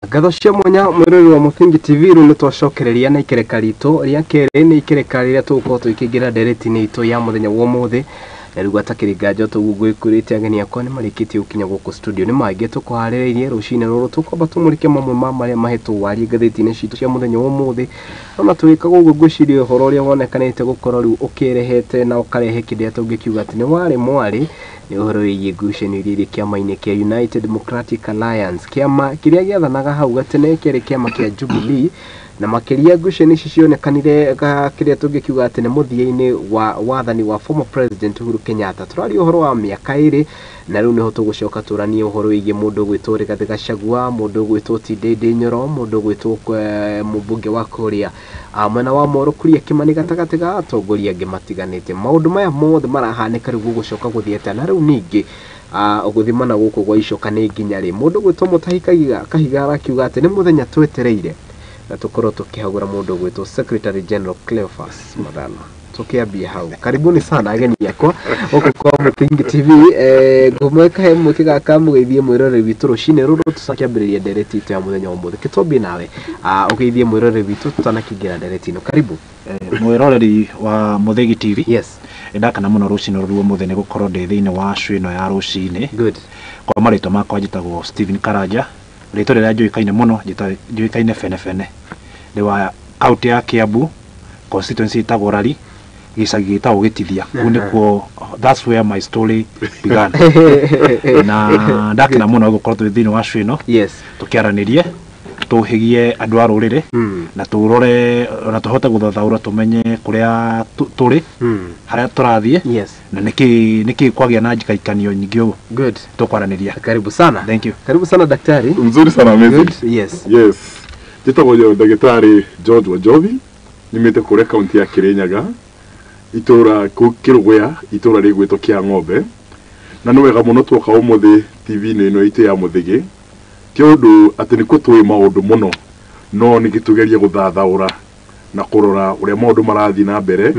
Ngatho cia mwanya mwiroreri wa Mũthingi TV rĩu nĩ twacokereria na ikereka ritũ rĩa kerĩ nĩ ikereka rĩrĩa tũgũkorwo tũkĩingĩra ndereti-inĩ itũ ya mũthenya wa ũmũthĩ na rĩu gatakĩrĩ nganja tũguo gwĩkũrĩte ageni akwa nĩ marĩkĩtie gũkinya gũkũ studio nĩ mangĩ tũkũharĩrĩirie rũcinĩ rũrũ tũkwamba tũmũrĩke mamwe ma marĩa mahetwo warie ngathĩti-inĩ citũ cia mũthenya wa ũmũthĩ ona tũgĩka ũguo ngwĩciria ũhoro ũrĩa wonekanĩte gũkorwo rĩu ũkĩrehete na ũkarehe kĩrĩa tũngĩkiuga atĩ nĩ warĩ mwarĩ nĩ ũhoro wĩgiĩ ngucanio iria irĩ kĩama-inĩ kĩa United Democratic Alliance kĩama kĩrĩa gĩathanaga hau gatene kĩarĩ kĩama kĩa Jubilee na makĩria ngucanio ici cionekanire kĩrĩa tũngĩkiuga atĩ nĩ mũthia-inĩ wa wathani wa former president Uhuru Kenyatta. Tũraria ũhoro wa mĩaka ĩrĩ na rĩu nĩho tũgũcoka tũranie ũhoro wĩgiĩ mũndũ ũgwĩtwo Rigathĩ Gachagua, mũndũ ũgwĩtwo Ndindi Nyoro, mũndũ ũgwĩtwo mũmbunge wa kũrĩa mwena wa Moro Kuria Kimani gatagatĩ ga atongoria angĩ matiganĩte. Maũndũ maya mothe marahanĩka rĩu gũgũcoka gũthiĩ atĩa na rĩu ningĩ gũthimana gũkũ gwa icoka nĩ nginya rĩ. Mũndũ ũgwĩtwo Mutahi Kahiga arakiuga atĩ nĩ mũthenya twetereire na tũkorwo tũkĩhagũra mũndũ ũgwĩtwo Secretary General Cleophas Malala. Tukiambia hau, karibuni sana ageni akwa gũkũ kwa Mũthingi TV. Ngũmwe kahe mweke gaka mũgeithie mwĩroreri witũ rũcinĩ rũrũ tũtakĩambĩrĩria ndereti itũ ya mũthenya wa ũmũthĩ. Kĩtwambie nawe ũgeithie mwĩroreri witũ tũtanakĩingĩra ndereti ĩno. Karibu. Mwĩroreri wa Mũthĩgi TV. Yes. Ndakena mũno rũcinĩ rũrũ ũmũthĩ nĩ gũkorwo ndĩ thĩinĩ wa show ĩno ya rũcinĩ. Good. Kwa marĩtwa makwa njĩtagwo Stephen Karanja, rĩtwa rĩrĩa njũĩkaine mũno njũĩkaine bene bene nĩ wa kaunti ya Kiambu, constituency ĩtagwo Rari, gĩcagi gĩtagwo Gĩtithia. Kũu nĩkuo, that's where my story began. Na ndakena mũno gũkorwo twĩ thĩinĩ wa show ĩno. Yes. Tũkĩaranĩrie, tũhĩgie andũ a rũrĩrĩ na tũrore na tũhote gũthathaũra tũmenye kũrĩa tũrĩ, harĩa tũrathiĩ. Yes. Na nĩkĩ kwagĩa na njikaikanio nyingĩ ũguo. Good. Tũkwaranĩria. Karibu sana. Thank you. Karibu sana daktari. Mzuri sana, amazing. Good. Yes. Yes. Njĩtagwo ndagĩtarĩ George Wanjohi, nyumĩte kũrĩa kaunti ya Kirinyaga, itũra kũ Kĩrũgũya, itũra rĩgwĩtwo Kĩa Ng'ombe. Na nĩ wega mũno tuoka ũmũthĩ TV-inĩ ĩno itũ ya Mũthĩgĩ, ti ũndũ atĩ nĩkuo tũĩ maũndũ mũno, no nĩ tũgerie gũthathaũra na kũrora ũrĩa maũndũ marathiĩ na mbere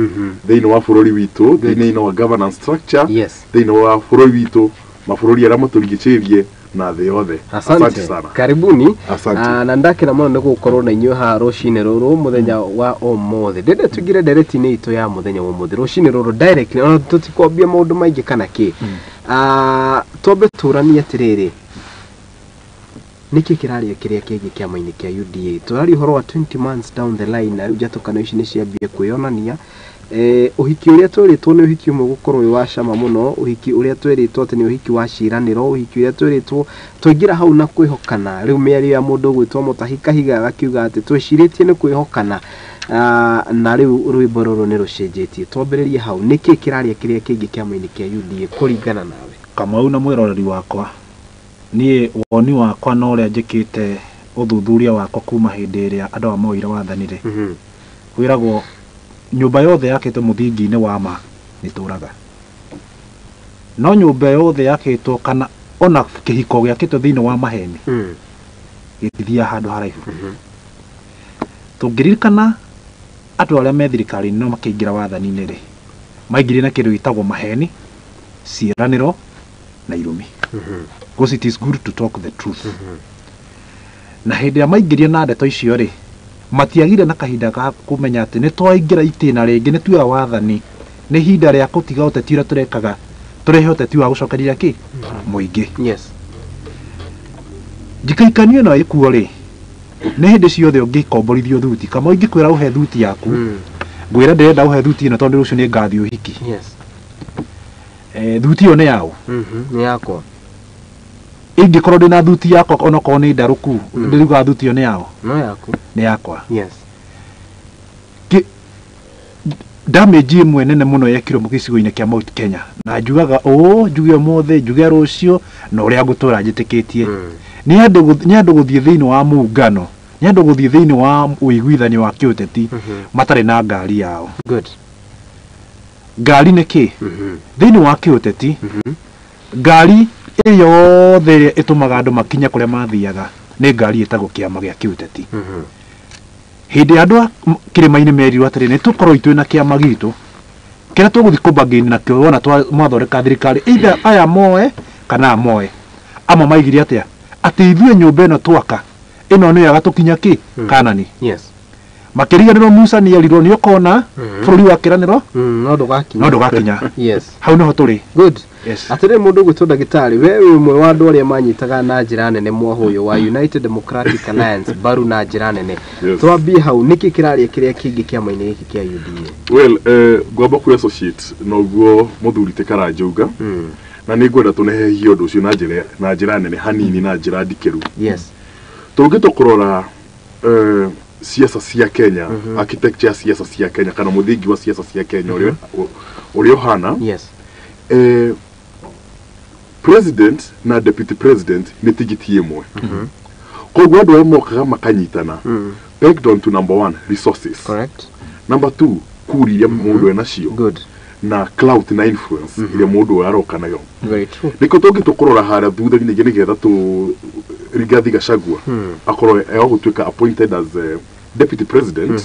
thĩinĩ wa bũrũri witũ, thĩinĩ wa governance structure, Yes. thĩinĩ wa bũrũri witũ, mabũrũri arĩa matũrigicĩirie na thĩ yothe. Asante sana. Karibuni. Asante. Na ndakena mũno nĩ gũkorwo na inyuĩ haha rũcinĩ rũrũ mũthenya wa ũmũthĩ. Ndĩrenda tũingĩre ndereti-inĩ itũ ya mũthenya wa ũmũthĩ rũcinĩ rũrũ direct, ona tũtikwambia maũndũ maingĩ kana kĩ. Twambe tũranie atĩrĩrĩ, nĩkĩ kĩraria kĩrĩa kĩngĩ kĩama-inĩ kĩa UDA? Tũraria ũhoro wa 20 months down the line na rĩu njatũkano ici nĩ ciambia kwĩyonania. Ũhiki ũrĩa twĩrĩtwo nĩ ũhiki ũmwe gũkorwo wĩ wa cama mũno, ũhiki ũrĩa twĩrĩtwo atĩ nĩ ũhiki wa ciĩranĩro, ũhiki ũrĩa twĩrĩtwo twaingĩra hau na kwĩhokana. Rĩu mĩario ya mũndũ ũgwĩtwo Mutahi Kahiga agakiuga atĩ twĩcirĩtie nĩ kwĩhokana, na rĩu rwĩmbo rũrũ nĩ rũcenjetie. Twambĩrĩrie hau, nĩkĩ kĩraria kĩrĩa kĩngĩ kĩama-inĩ kĩa UDA kũringana nawe? Kamau na mwĩroreri wakwa, niĩ woni wakwa na ũrĩa njĩkĩte ũthuthuria wakwa kuma hĩndĩ ĩrĩa andũ aya moire wathani rĩ, kwĩragwo nyũmba yothe yakĩtwo mũthingi-inĩ wa ma nĩtũraga, no nyũmba yothe yakĩtwo kana ona kĩhiko gĩakĩtwo thĩinĩ wa maheni gĩtithiaga handũ haraihu. Tũngĩririkana andũ arĩa me thirikari-inĩ no makĩingĩra wathani-inĩ rĩ, maingĩrire na kĩndũ gĩtagwo maheni, ciĩranĩro na irumi. Because it is good to talk the truth. Na hĩndĩ ĩrĩa maingĩrire na ndeto icio rĩ, matiagire na kahinda ga kũmenya atĩ nĩ twaingĩra itĩna rĩngĩ, nĩ tuoya wathani, nĩ ihinda rĩa kũtiga ũteti ũrĩa tũrekaga, tũrehe ũteti wa gũcokereria kĩ? Mũingĩ. Yes. Njikaikanio ĩno ĩkuo rĩ, nĩ hĩndĩ ciothe ũngĩkomborithio thuti, kama ingĩkwĩra ũhe thuti yaku, ngwĩra ndĩrenda ũhe thuti ĩno tondũ rũciũ nĩ ngathiĩ ũhiki. Yes. Thuti ĩyo nĩ yaũ? Nĩ yakwa. Ingĩkorwo ndĩna thuti yakwa onokorwo nĩ ndarũku, ndĩrugaga thuti ĩyo nĩ yaũ? No yaku. Nĩ yakwa. Yes. Damage ĩmwe nene mũno yekirwo gĩcigo-inĩ kĩa Mount Kenya, na njugaga ũũ, njuge ũmũthĩ, njuge rũciũ, na ũrĩa ngũtũra njĩtĩkĩtie. Nĩ andũ gũthiĩ thĩinĩ wa muungano, nĩ andũ gũthiĩ thĩinĩ wa ũiguithanio wa kĩũteti matarĩ na ngari yao. Good. Ngari nĩ kĩ? Thĩinĩ wa kĩũteti, ngari ĩ yothe ĩrĩa ĩtũmaga andũ makinye kũrĩa mathiaga nĩ ngari ĩtagwo kĩama gĩa kĩũteti. Hĩndĩ ya andũ a kĩrĩma-inĩ merirwo atĩrĩ, nĩ tũkorwo ithuĩ na kĩama gitũ kĩrĩa tũgũthiĩ kũbargain nakĩo wona mwathondeka thirikari, either aya moe kana aya moe. Amwe maigire atĩa? Atĩ ithuĩ nyũmba ĩno twaka Ĩno nĩyo yagatũkinya kĩ Kanani. Yes. Makĩriganĩrwo Musa nĩ erirwo nĩ ũkona bũrũri wa kĩranĩro No ndũgakinya. No ndũgakinya. Yes. Hau nĩho tũrĩ. Good. Yes. Atĩrĩ mũndũ ũgwĩtwo ndagĩtarĩ, we wĩ ũmwe wa andũ arĩa manyitaga na njĩra nene mwahũ ũyũ wa United Democratic Alliance mbaru na njĩra nene. Yes. Twambie hau, nĩkĩ kĩraria kĩrĩa kĩngĩ kĩama-inĩ gĩkĩ kĩa UDA? Well, ngwamba kũ associate noguo mũthuri ti Karanjauga, na nĩ ngwenda tũnehehie ũndũ ũcio na njĩra nene hanini na njĩra ndikĩru. Yes. Tũngĩtua kũrora siasa cia Kenya, architecture ya siasa cia Kenya kana mũthingi wa siasa cia Kenya ũrĩa ũhana, Yes. President na deputy president nĩ tigiti ĩmwe, koguo andũ arĩa mokaga makanyitana pegged on to number one, resources. Correct. Number two, kuri iria mũndũ enacio Good. na clout na influence iria mũndũ ũyũ aroka nayo. Very true. Nĩkĩo tũngĩtua kũrora harĩa thutha ningĩ nĩgetha tũ Rigathi Gachagua akorwo egũtuĩka appointed as deputy president,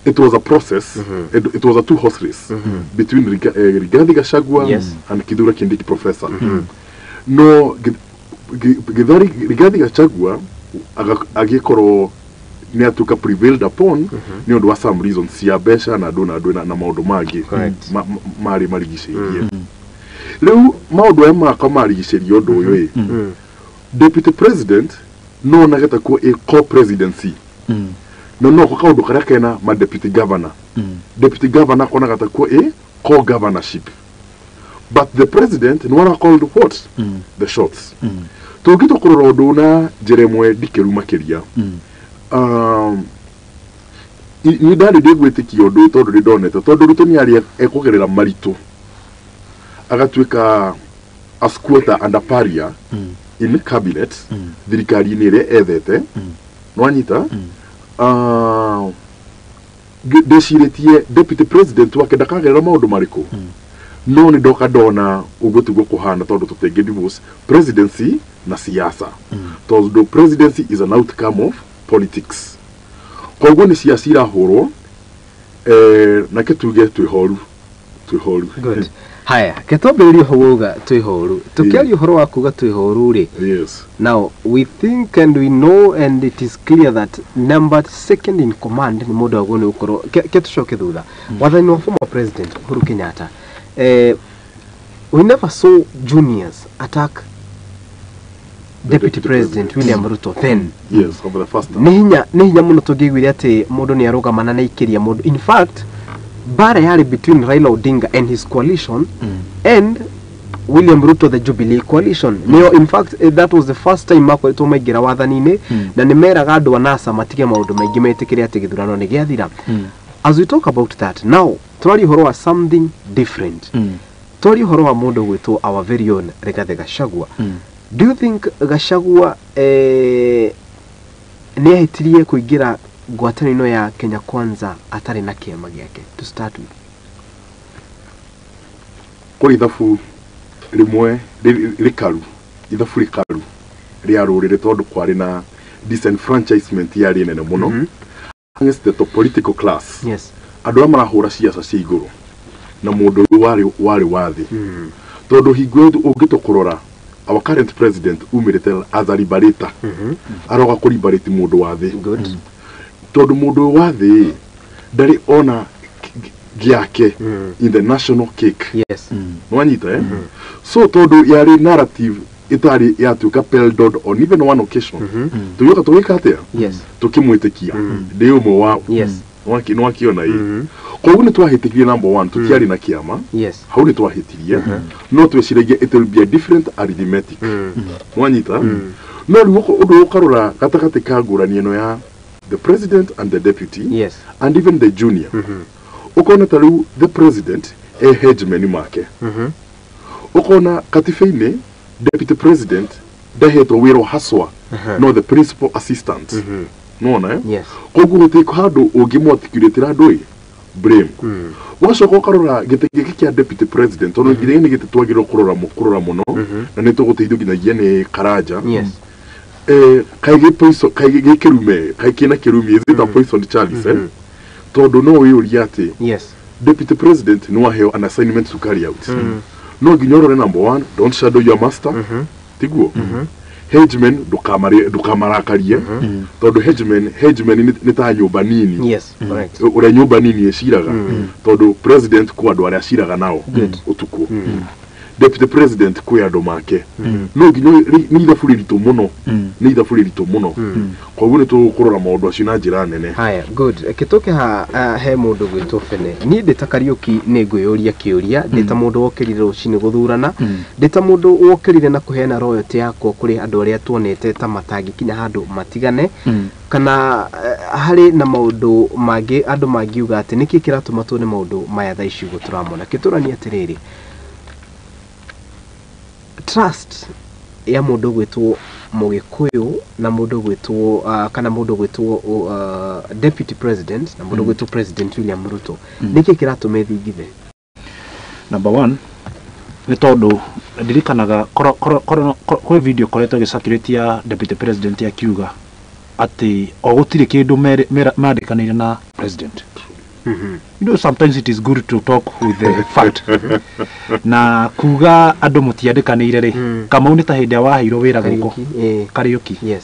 it was a process, it was a two horse race between Rigathi Gachagua and Kithure Kindiki professor. No Rigathi Gachagua agĩkorwo nĩ atuĩka prevailed upon nĩ ũndũ wa some reasons cia mbeca na andũ na andũ na maũndũ mangĩ marĩ marigicĩirie. Rĩu maũndũ aya makwa marigicĩria ũndũ ũyũ ĩ, deputy president no onage ta kuo ĩ co-presidency, no ko kaũndũ karĩa kena ma deputy governor, deputy governor konaga ta kuo ĩ co-governorship, but the president nĩ wara called what, the shots. Tũngĩtua kũrora ũndũ na njĩra ĩmwe ndikĩru makĩria, niĩ ndarĩ ndĩgwĩtĩkia ũndũ ũyũ tondũ nĩ ndonete tondũ Ruto nĩ arĩ ekũgerera maritũ agatuĩka a squatter and a pariah in cabinet, thirikari-inĩ ĩrĩa ethete nwanyita. Ndĩcirĩtie deputy president wake ndakagerera maũndũ marĩkũ, no nĩ ndoka ndona ũguo tiguo kũhana, tondũ tũtingĩ divorce presidency na siasa, tondũ presidency is an outcome of politics. Koguo nĩ ciaca irahũrwo, nake tuge twĩhoru twĩhoru. Good. Haya, ke twambĩrĩrie hau wauga twĩhoru. Tũkĩaria ũhoro wa kuga twĩhoru rĩ, Yes. now we think and we know and it is clear that number second in command nĩ mũndũ agwo nĩ gũkorwo ke tũcoke thutha wathani wa former president Uhuru Kenyatta, we never saw juniors attack the deputy deputy president president. William Ruto then. Yes, over the first time. Nĩ hinya mũno tũngĩiguire atĩ mũndũ nĩ arũgamana na ikĩria mũndũ. In fact, bara yarĩ between Raila Odinga and his coalition and William Ruto, the Jubilee coalition nĩyo. In fact, that was the first time makoretwo maingĩra wathani-inĩ, na nĩ meraga andũ a NASA matige maũndũ maingĩ, metĩkĩre atĩ gĩthurano nĩ gĩathira. As we talk about that now, tũraria ũhoro wa something different. Twaria ũhoro wa mũndũ gwĩtwo our very own Rigathi Gachagua. Do you think Gachagua nĩ ahĩtirie kũingĩra ngwatanĩro ĩno ya Kenya Kwanza atarĩ na kĩama gĩake to start with? Kũrĩ ithabu rĩmwe rĩkaru, ithabu rĩkaru rĩa rũrĩrĩ, tondũ kwarĩ na disenfranchisement yarĩ nene mũno against the political class, andũ arĩa marahũra ciaca cia igũrũ na mũndũ ũyũ warĩ wa thĩ, tondũ hingo ĩyo ũngĩtua kũrora our current president umĩrĩte as a liberator, aroga kũ liberate mũndũ wa thĩ, tondũ mũndũ ũyũ wa thĩ ndarĩ ona gĩake in the national cake. Nwanyita, eh? So tondũ yarĩ narrative ĩtarĩ yatuĩka peddled on even one occasion, tũgĩũka tũgĩka atĩa? Tũkĩmwĩtĩkia ndĩ ũmwe wa nĩwakiona ĩ. Koguo nĩ twahĩtĩkirie number one, tũtiarĩ na kĩama. Hau nĩ twahĩtirie, no twĩciragia it will be a different arithmetic, nwanyita. No rĩu ũndũ ũkarora gatagatĩ ka ngũrani ĩno ya the president and the deputy and even the junior, ũkona ta rĩu the president e hegemony make, ũkona katiba-inĩ deputy president ndahetwo wĩra haswa, no the principal assistant, nona, eh? Yes. Koguo gũtirĩ handũ ũngĩmwatikurĩtĩra andũ ĩ blame. Ũgacoka ũkarora gĩtĩ gĩkĩ kĩa deputy president, tondũ nginya nĩ gĩtĩ twagĩrĩirwo kũrora mũno, na nĩ tũgũteithio nginyagia nĩ Karanja. Kaĩ gĩ poison, kaĩ gĩ kĩrume, kaĩ kĩna kĩrumi, is it a poison chalice, eh? Tondũ no wĩyũrie atĩ deputy president nĩ waheo an assignment to carry out, no nginya ũrore number one, don't shadow your master, tiguo? Hegemon ndukamarakarie tondu hegemon nĩ ta nyũmba nini. Yes, correct. Ũrĩa nyũmba nini ĩciraga, tondũ president kwĩ andũ arĩa aciraga nao ũtukũ, deputy president kwĩ andũ make, no nginya nĩ ithabu rĩritũ mũno, nĩ ithabu rĩritũ mũno. Koguo nĩ tũkũrora maũndũ acio na njĩra nene. Haya, good. Kĩtũke ha he mũndũ gwĩtwo Bene. Niĩ ndĩ ta Kariũki nĩ ngwĩyũria kĩũria, ndĩ ta mũndũ wokĩrire rũcinĩ gũthurana, ndĩ ta mũndũ wokĩrire na kũheana royalty yakwa kũrĩ andũ arĩa tuonete ta matangĩkinya handũ matigane, kana harĩ na maũndũ mangĩ andũ mangiuga atĩ nĩkĩ kĩratũma tuone maũndũ maya thaa ici ũguo tũramona. Kĩtũranie atĩrĩrĩ, trust ya mũndũ gwĩtwo Mũgĩkũyũ na mũndũ gwĩtwo kana mũndũ gwĩtwo deputy president na mũndũ gwĩtwo President William Ruto, nĩkĩ kĩratũma ĩthingithe? Number one, nĩ tondũ ndirikanaga kwĩ video koretwo ĩgĩcirculate ya deputy president akiuga atĩ o gũtirĩ kĩndũ mandĩkanĩire na president. You know, sometimes it is good to talk with the fact. Na kuga andũ mũtiandĩkanĩire rĩ, Kamau nĩ ta hĩndĩ ĩrĩa waheirwo wĩra gũkũ Kariũki. Yes.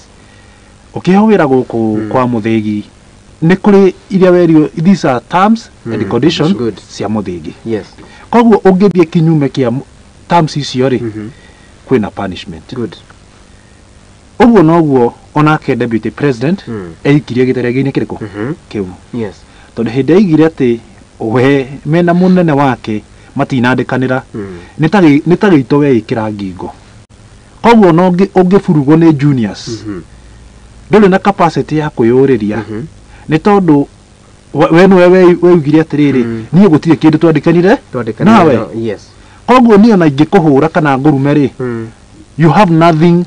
Ũkĩheo wĩra gũkũ kwa Mũthĩgi, nĩ kũrĩ iria werio, these are terms and conditions cia Mũthĩgi. Yes. Koguo ũngĩthiĩ kinyume kĩa terms icio rĩ, kwĩna punishment. Good. Ũguo noguo onake deputy president eikirie gĩterengĩ-inĩ kĩrĩkũ kĩu. Yes. Tondũ hĩndĩ aigire atĩ we mena mũnene wake matinandĩkanĩra, nĩ ta gĩito weĩkĩra ngingo. Koguo ona ũngĩburugwo nĩ juniors, ndũrĩ na capacity ya kwĩyũrĩria, nĩ tondũ we nĩwe weugire atĩrĩrĩ, niĩ gũtirĩ kĩndũ twandĩkanire nawe. Yes. Koguo niĩ ona ingĩkũhũra kana ngũrume rĩ, you have nothing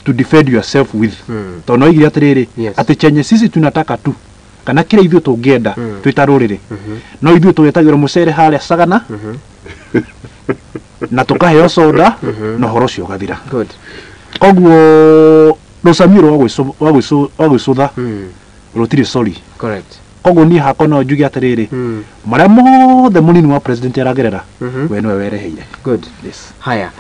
to defend yourself with, tondũ no oigire atĩrĩrĩ atĩ chenye sisi tunataka tu, kana kĩrĩa ithuĩ tũngĩenda twĩ ta rũrĩrĩ, no ithuĩ tũgetagĩrwo mũcere harĩa Sagana na tũkaheo soda na ũhoro ũcio ũgathira. Good. Koguo rũcamio rwa gwĩcũtha rũtirĩ sorry. Correct. Koguo niĩ hakwa no njuge atĩrĩrĩ, marĩa mothe mũnini wa president aragerera, we nĩwe wereheire. Good. Yes. Haya,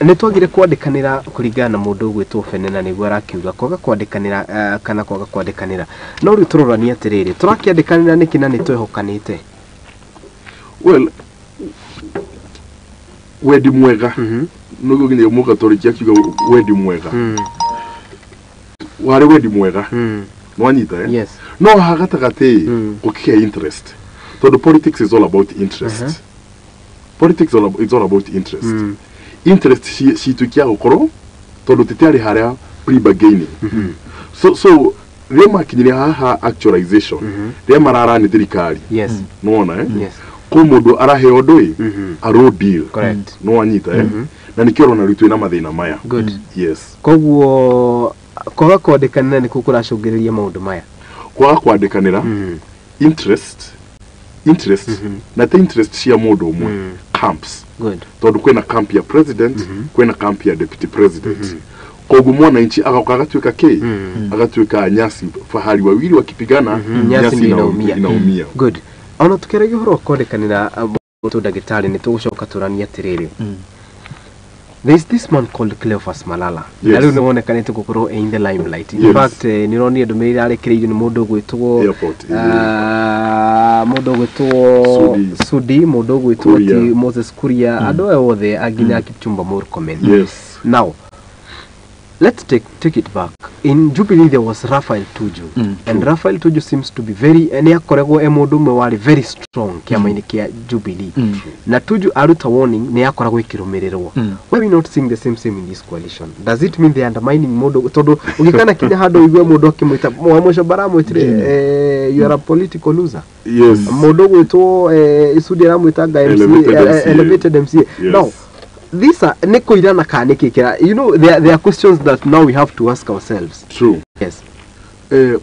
nĩ twagire kwandĩkanĩra kũringana na mũndũ ũgwĩtwo Bene, na nĩguo arakiuga kwaga kwandĩkanĩra kana kwaga kwandĩkanĩra. No rĩu tũroranie atĩrĩrĩ, tũrakĩandĩkanĩra nĩkĩ na nĩ twehokanĩte? Well, wendi mwega nĩguo nginya mũgatoriki akiuga wendi mwega, warĩ wendi mwega, nĩwanyita eh? Yes. No haha gatagatĩ gũkĩgĩa interest, tondũ politics is all about interest. Politics is all about interest. Interest citũ ikiaga gũkorwo tondũ tĩtiarĩ harĩa pre-bargaining. So rĩrĩa makinyire haha actualization, rĩrĩa mararani thirikari, Yes. nĩwona eh? Yes. Kwĩ mũndũ araheo ũndũ ĩ a raw deal. Correct. Nĩwanyita eh? Na nĩkĩo ũrona rĩu twĩna mathĩna maya. Good. Yes. Koguo kwaga kwandĩkanĩra nĩkuo kũracũngĩrĩria maũndũ maya. Kwaga kwandĩkanĩra, interest na ti interest cia mũndũ ũmwe, camps. Good. Tondũ kwĩna camp ya president, kwĩna camp ya deputy president. Koguo mwananchi agoka agatuĩka kĩ, agatuĩka nyasi, fahari wawili wakipigana nyasi ndio inaumia. Inaumia. Good. Ona tukĩaragia ũhoro wa kwandĩkanĩra mũtũ ndagĩtarĩ, nĩ tũgũcoka tũranie atĩrĩrĩ, there is this man called Cleophas Malala. Yes. Na rĩu nĩ wonekanĩte gũkorwo in the limelight. In Yes. fact, nĩ ũronire ndũmĩrĩri ĩrarekereirio nĩ mũndũ ũgwĩtwo Airport, mũndũ ũgwĩtwo Sudi. Sudi, mũndũ ũgwĩtwo Kuria. ti Moses Kuria, andũ aya othe nginya Kipchumba Murkomen. Yes. Now, let's take it back. In Jubilee there was Raphael Tuju. And Raphael Tuju seems to be very, nĩ akoragwo e mũndũ ũmwe warĩ very strong kĩama-inĩ kĩa Jubilee. Na Tuju aruta warning nĩ akoragwo ĩkĩrũmĩrĩrwo. Why we not seeing the same in this coalition? Does it mean they are undermining mũndũ? Tondũ ũgĩkana kinya handũ ũigue mũndũ akĩmwĩta wa mũico baramwĩtire, you are a political loser. Yes. Mũndũ ũgwĩtwo Sudi aramwĩtanga MC, Elevated MCA. elevated MCA. Yes. Now, these are nĩ kũirana kana nĩkĩ kĩra, you know, there are questions that now we have to ask ourselves. True. Yes.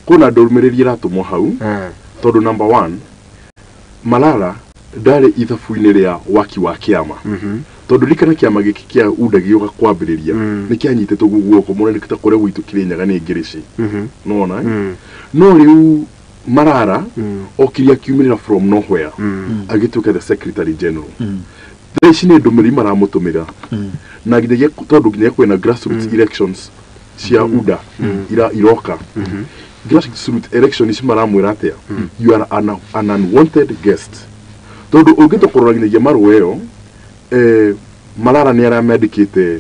Kwĩna ndũmĩrĩri ĩratũmwo hau, tondũ number one, Malala ndarĩ ithabu-inĩ rĩa waki wa kĩama, tondũ ririkana kĩama gĩkĩ kĩa UDA gĩũka kwambĩrĩria nĩ kĩanyitĩtwo guoko mũno nĩ ta kũrĩa gwitũ Kĩrĩnyaga nĩ Ngĩrĩci, nĩwona eh? No rĩu Malala okire akiumĩrĩra from nowhere agĩtuĩka the secretary general. Thaa ici nĩ ndũmĩrĩri maramũtũmĩra na nginyagia tondũ nginyagia kwĩna grassroots elections cia UDA ira iroka, grassroots election ici maramwĩra atĩa? You are an unwanted guest, tondũ ũngĩtua kũrora nginyagia marũa ĩyo, Malala nĩ aramĩandĩkĩte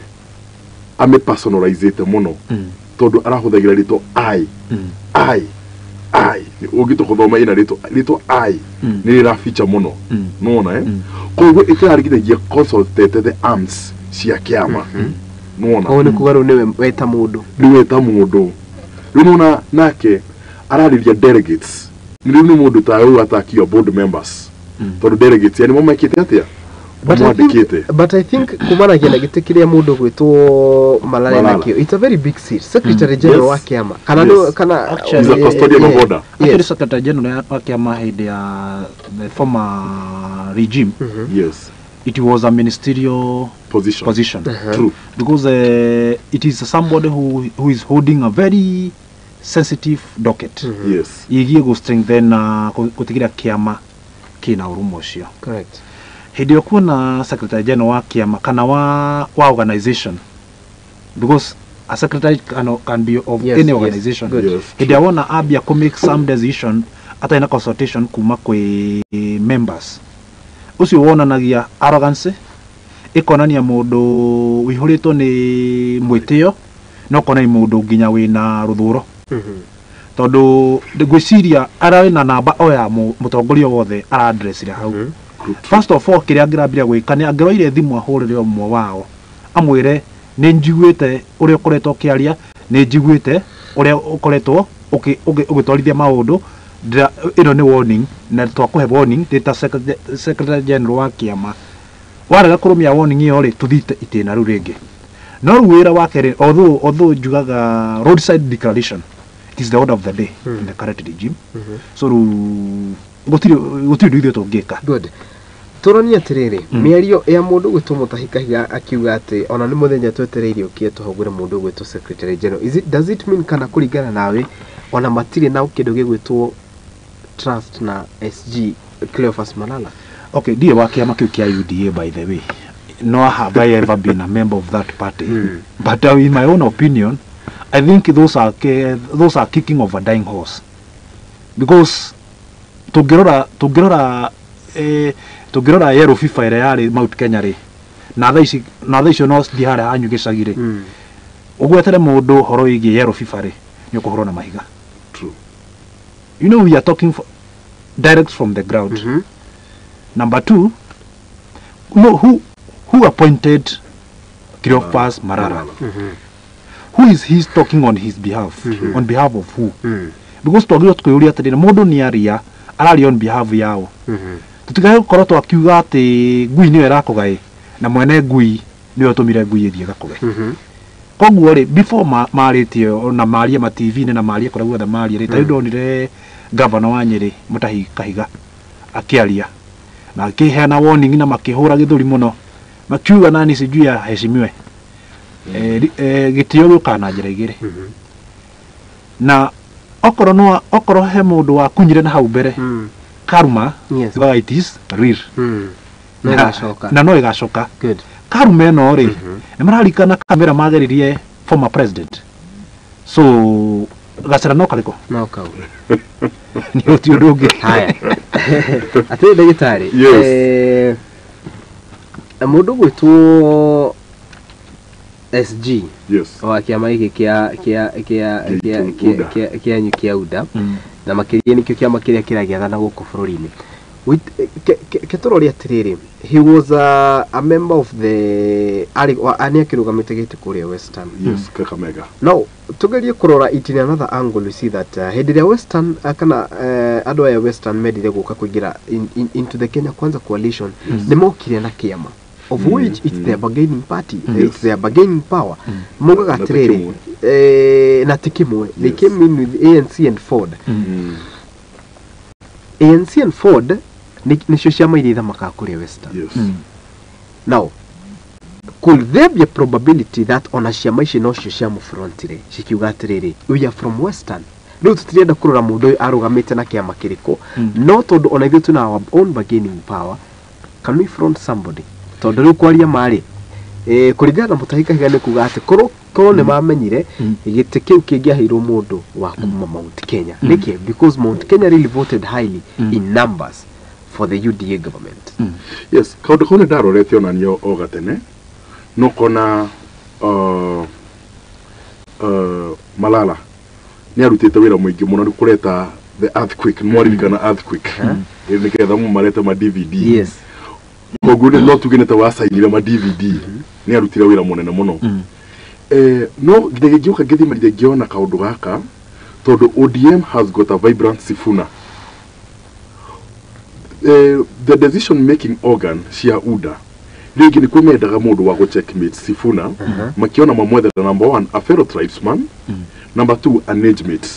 amĩpersonalizĩte mũno, tondũ arahũthagĩra rĩtwa I, I, I. Ũngĩtua gũthoma ĩna rĩtwa I nĩ rĩraficha mũno, nĩwona, eh? Koguo ĩtarĩ nginyagia consulted the arms cia kĩama, nĩwona. Koguo nĩ kuga rĩu nĩwe weta mũndũ. Nĩwe ta mũndũ rĩu, nĩwona, nake ararĩria delegates. Rĩu nĩ mũndũ ta ũyũ atakiwa board members, tondũ delegates yani mo mekĩte atĩa? Mamwandĩkĩte. But I think kumanagia na gĩtĩ kĩrĩa mũndũ gwĩtwo Malala Malala. nakĩo, it's a very big seat, secretary general wa kĩama kana Yes. kana Actually- He's a custodian of order. Actually, Yes. secretary general wa kĩama hĩndĩ ya the former regime, it was a ministerial position. Position. True. Because it is somebody who is holding a very sensitive docket igiĩ gũ strengthen na gũtigĩrĩra kĩama kĩna ũrũmwe ũcio. Hĩndĩ ĩyo kuona secretary general wa kĩama kana wa organization, because a secretary can be of any organization, hĩndĩ ĩrĩa wona ambia kũ make some decision atarĩ na consultation kuma kwĩ members, ũcio wonanagia arrogance, ĩkonania mũndũ wĩihũrĩtwo nĩ mwĩtĩo, na ũkonania mũndũ nginya wĩna rũthũro, tondũ ngwĩciria ararĩ na namba o ya mũtongoria wothe aradressire hau. First of all, kĩrĩa angĩrambire gwĩka nĩ angĩroire thimũ ahũrĩre ũmwe wao amwĩre, nĩ njiguĩte ũrĩa ũkoretwo ũkĩaria, nĩ njiguĩte ũrĩa ũkoretwo ũgĩtwarithia maũndũ, ĩno nĩ warning na twakũhe warning ndĩ ta secretary general wa kĩama. Warega kũrũmia warning ĩyo rĩ, tũthiĩte itĩna rĩu rĩngĩ. No rĩu wĩra wake rĩ, although njugaga roadside declaration, it is the order of the day in the current regime, so rĩu gũtirĩ ũndũ ithuĩ tũngĩka. Good. Tũronie atĩrĩrĩ, mĩario ya mũndũ gwĩtwo Mũtahi Kahiga akiuga atĩ ona nĩ mũthenya twetereire ũkie tũhagũre mũndũ gwĩtwo secretary general. Does it mean kana kũringana nawe ona matirĩ na kĩndũ gĩgwĩtwo trust na SG Cleophas Malala? Okay, ndiĩ wa kĩama kĩu kĩa UDA, by the way, nor have I ever been a member of that party, but in my own opinion, I think those are kicking of a dying horse, because tũngĩrora yellow fever ĩrĩa yarĩ Mount Kenya rĩ, na thaa icio no thiĩ harĩa hanyu gĩcagi rĩ, ũgwetere mũndũ ũhoro wĩgiĩ yellow fever rĩ, nĩ ũkũhũrwo na mahiga. True. You know, we are talking direct from the ground. Number two, no, who appointed Cleophas Malala? Who is he talking on his behalf? On behalf of who? Because twagĩrĩirwo twĩyũria atĩrĩrĩ, mũndũ nĩ aria, araria on behalf yao? Tũtigae gũkorwo twakiuga atĩ ngui nĩyo ĩrakũgaĩ na mwene ngui nĩwe ũtũmire ngui ĩthiĩ ĩgakũge. Koguo rĩ, before marĩtie na marie ma TV-inĩ na marie kũrĩa guothe marie rĩ, ta rĩu ndonire gavana wa Nyĩrĩ Mũtahi Kahiga akĩaria na akĩheana warning na makĩhũra gĩthũri mũno makiuga nani sijui aheshimiwe. Gĩtĩo gĩũkaga na njĩra igĩrĩ, na okorwo no okorwo he mũndũ wakunyire na hau mbere, karma, yugaga it is real. No ĩgacoka. Na no ĩgacoka. Good. Karuma ĩno rĩ, nĩ mararikana kamera mageririe former president, so gacĩra no karĩkũ? No kau. Nĩ ũti ũndũ ũngĩ. Haya, atĩrĩ ndagĩtarĩ. Yes. Mũndũ gwĩtwo SG wa kĩama gĩkĩ kĩa kĩa kĩa UDA. Kĩanyu kĩa UDA, na makĩria nĩkĩo kĩama kĩrĩa kĩragĩathana gũkũ bũrũri-inĩ. Ke tũrore atĩrĩrĩ, he was a member of the arĩ nĩ akĩrũgamĩte gĩtĩ kũrĩa Western. Yes, Kakamega. Now tugerie kũrora it in another angle. We see that hĩndĩ ĩrĩa Western kana andũ aya Western mendire gũka kũingĩra into the Kenya Kwanza coalition, nĩ mokire na kĩama of which it's their bargaining party, it's their bargaining power. Mugaga Na ti atĩrĩrĩ, kĩmwe. Na ti kĩmwe. They came in with ANC and Ford. ANC and Ford nĩcio ciama iria ithamakaga kũrĩa Western. Now, could there be a probability that ona ciama ici nocio ciamũfrontire cikiuga atĩrĩrĩ, we are from Western, rĩu tũtirenda kũrora mũndũ ũyũ arũgamĩte na kĩama kĩrĩkũ, no tondũ ona ithuĩ twĩna our own bargaining power, can we front somebody? Tondũ rĩu kwaria marĩ kũringana na Mutahi Kahiga nĩ kuga atĩ korwo nĩ mamenyire gĩtĩ kĩu kĩngĩaheirwo mũndũ wa kuma Mount Kenya. Nĩkĩ? Because Mount Kenya really voted highly in numbers for the UDA government. Yes, kaũndũ kau nĩ ndarorete onanio o gatene no kona Malala nĩ arutĩte wĩra mũingĩ mũno nĩ kũreta the earthquake, nĩ mwaririkana earthquake? Nĩgetha marete ma DVD. Koguo no tuge nĩ ta wacainire ma DVD, nĩ arutire wĩra mũnene mũno. No nginya ngĩũka ngĩthima ngĩona kaũndũ gaka tondũ ODM has got a vibrant Sifuna. The decision making organ cia UDA rĩngĩ nĩkuo mendaga mũndũ wa gũ-checkmate Sifuna, makiona mamwethera number one, a fellow tribesman, number two, an age mate,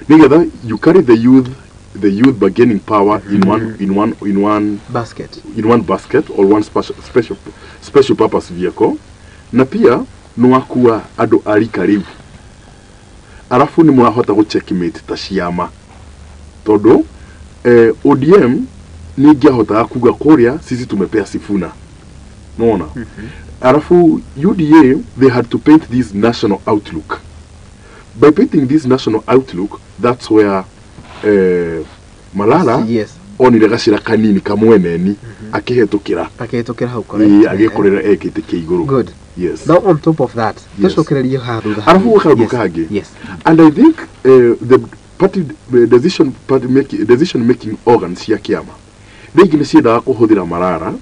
nĩgetha you carry the youth bargaining power in one basket, in one basket or one special purpose vehicle, na pia nĩwakua andũ a rika rĩu, arabu nĩ mũrahota gũ checkmate ta ciama tondũ ODM nĩ ingĩahotaga kuga kũrĩa sisi tumepea Sifuna, nona arabu UDA, they had to paint this national outlook. By painting this national outlook, that's where Malala onire gacĩra kanini kamweneni akĩhetũkĩra. Akĩhĩtũkĩra hau. Ĩĩ, agĩkorera ekĩte kĩa igũrũ. Good. Now, on top of that, tũcokererie haha thutha. Arabu kaũndũ kangĩ. And I think the party the decision party making decision making organs cia kĩama rĩngĩ nĩ ciendaga kũhũthĩra Marara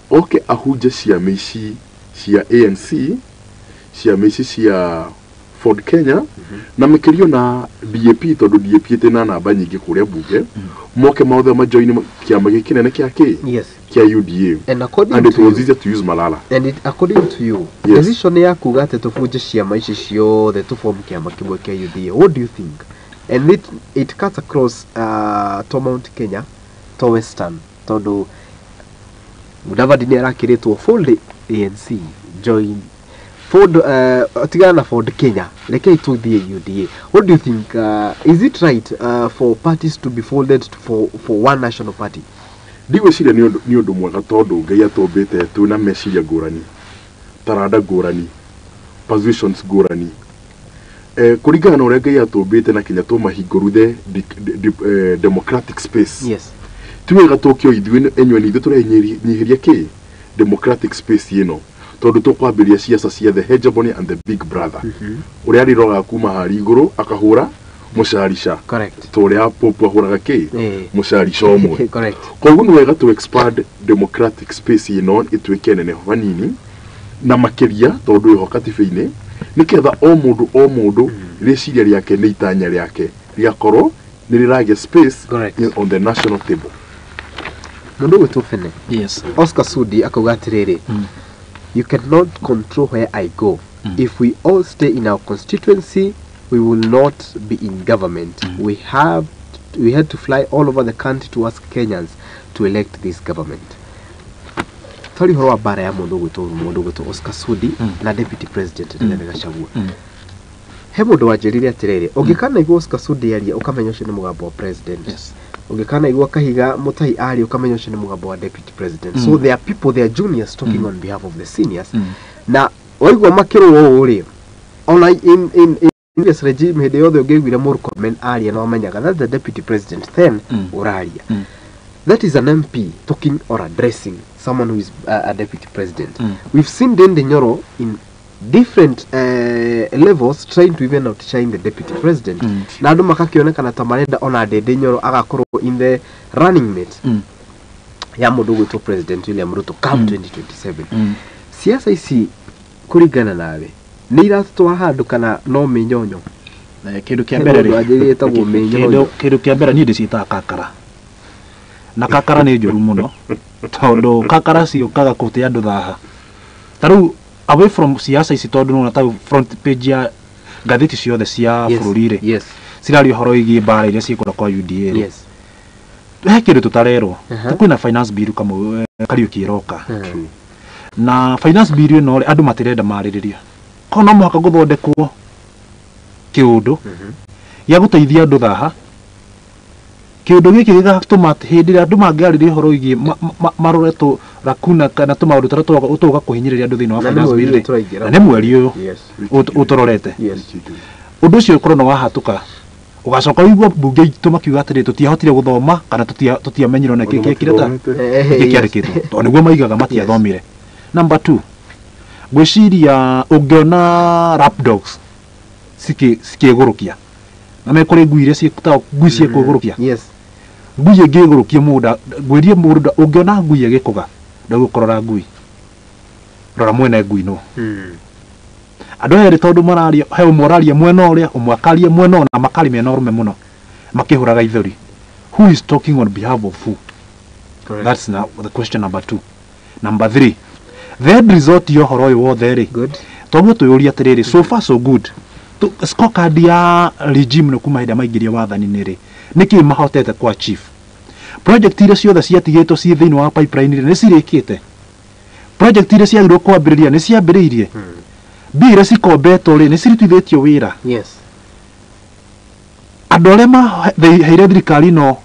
oke ahunje ciama ici cia ANC, ciama ici cia Ford Kenya, na makĩrio na DAP, tondũ DAP ĩtĩ na namba nyingĩ kũrĩa bunge, moke mothe majoin kĩama gĩkĩ kĩnene kĩa kĩ kĩa UDA. And according And it to was you, easier to use Malala. And it, according to you, decision ya kuga atĩ tũbunje ciama ici ciothe tũform kĩama kĩmwe kĩa UDA, what do you think? And it cuts across to Mount Kenya, to Western, tondũ Mudavadi nĩ arakĩrĩtwo fold ANC, join Ford, tigana na Ford Kenya, rekei tuthiĩ UDA. What do you think, is it right for parties to be folded for one national party? Ndigwĩciria nĩ ũndũ mwega tondũ Ngai atũmbĩte twĩna meciria ngũrani, taranda ngũrani, persuasions ngũrani, kũringana na ũrĩa Ngai atũmbĩte na kinya tũmahingũru the democratic space. Ti wega tũkio ithuĩ enywe nĩ ithuĩ tũrenyihĩria kĩ democratic space ĩno tondũ tũkwambĩrĩria ciaca cia the hegemony and the big brother ũrĩa arĩrogaga kuma harĩa igũrũ akahũra mũcarica ta ũrĩa Pope ahũraga kĩ mũcarica ũmwe. Koguo nĩ wega to expand democratic space ĩno ĩtuĩke nene hanini na makĩria tondũ ĩho katiba-inĩ nĩgetha o mũndũ o mũndũ rĩciria rĩake nĩ itanya rĩake rĩgakorwo nĩ rĩragĩa space on the national table. Mũndũ ũgwĩtwo Bene Oscar Sudi akauga atĩrĩrĩ, "You cannot control where I go. If we all stay in our constituency, we will not be in government. We had to fly all over the country to ask Kenyans to elect this government." Twari ũhoro wa mbara ya mũndũ ũgwĩtwo Oscar Sudi na Deputy President Rigathi Gachagua. He mũndũ wanjĩrire atĩrĩrĩ, ũngĩkanaigua Oscar Sudi aria ũkamenya ũcio nĩ mũgambo wa president, ũngĩkanaigua Kahiga Mutahi aria ũkamenya ũcio nĩ mũgambo wa deputy president. So there are people, they are juniors talking on behalf of the seniors. Na waigua makĩrwo ũũ rĩ, ona in previous regime hĩndĩ yothe ũngĩaiguire Murkomen aria no wamenyaga that's the deputy president then ũraria. That is an MP talking or addressing someone who is a deputy president. We've seen Ndindi Nyoro in different levels trying to even outshine the deputy president, na andũ makakĩonekana ta marenda ona Ndindi Nyoro agakorwo in the running mate ya mũndũ ũgwĩtwo President William Ruto come 2027. Siasa ici kũringana nawe nĩ iratũtwara handũ kana no mĩnyonyo? Kĩndũ kĩa He mbere mũndũ rĩ, wanjĩrire ĩtagwo mĩnyonyo. Kĩndũ kĩa mbere niĩ ndĩciĩtaga kakara, na kakara nĩ njũru mũno tondũ kakara ciũkaga kũte andũ thaha. Ta rĩu away from siasa ici, tondũ nĩwona ta rĩu front page ya ngathĩti ciothe cia bũrũri rĩ, ciraria ũhoro wĩgiĩ mbara iria ciĩ kũrĩa kwa UDA rĩ, he kĩndũ tũtarerwo. Ta kwĩna finance bill kamwe, Kariũki ĩroka, na finance bill ĩno rĩ, andũ matirenda marĩrĩria ko no mũhaka gũthondekwo kĩũndũ gĩa gũteithia andũ thaha. Kĩũndũ gĩkĩ gĩgatũma atĩ hĩndĩ ĩrĩa andũ mangĩarĩria ũhoro wĩgiĩ marore tũ Lakuna kana tũmaũndũ tũrĩa tũgũka kũhinyĩrĩria andũ thĩinĩ wa finance bill na nĩ mweri ũyũ ũtũrorete. Ũndũ ũcio ũkorwo nĩ wahatũka ugacoka ũigua mbunge itũ makiuga atĩrĩ tũtiahotire gũthoma kana tũtiamenyirwo na kĩĩ kĩrekĩte kĩĩ kĩandĩkĩtwo tondũ nĩguo maigaga matiathomire. Number 2, ngwĩciria ũngĩona lapdogs cikĩgũrũkia na me kũrĩ ngui iria ciĩtagwo ngui ciĩkũgũrũkia. Ngui ĩngĩgũrũkia mũndũ, ngwĩrie mũndũ ũngĩona ngui ĩgĩkũga ndũgũkorora ngui, rora mwene ngui nũ. Andũ aya erĩ tondũ mararia, he ũmwe ũraria mwena ũrĩa, ũmwe akaria mwena ũyũ, na makari mena ũrũme mũno makĩhũraga ithũri. Who is talking on behalf of who? Correct. That's now the question number 2. Number 3, the end result ya ũhoro ũyũ wothe rĩ, tondũ twĩyũria atĩrĩrĩ, so far so good. Scorecard ya regime no kuma hĩndĩ maingĩria wathani-inĩ rĩ, nĩkĩ mahotete ku achieve? Project iria ciothe ciatigĩtwo ciĩ thĩinĩ wa pipeline rĩ, nĩ cirĩkĩte? Project iria ciagĩrĩirwo kwambĩrĩria nĩ ciambĩrĩirie? Mbia iria cikombetwo rĩ, nĩ cirutithĩtio wĩra? Andũ arĩa maheire thirikari ĩno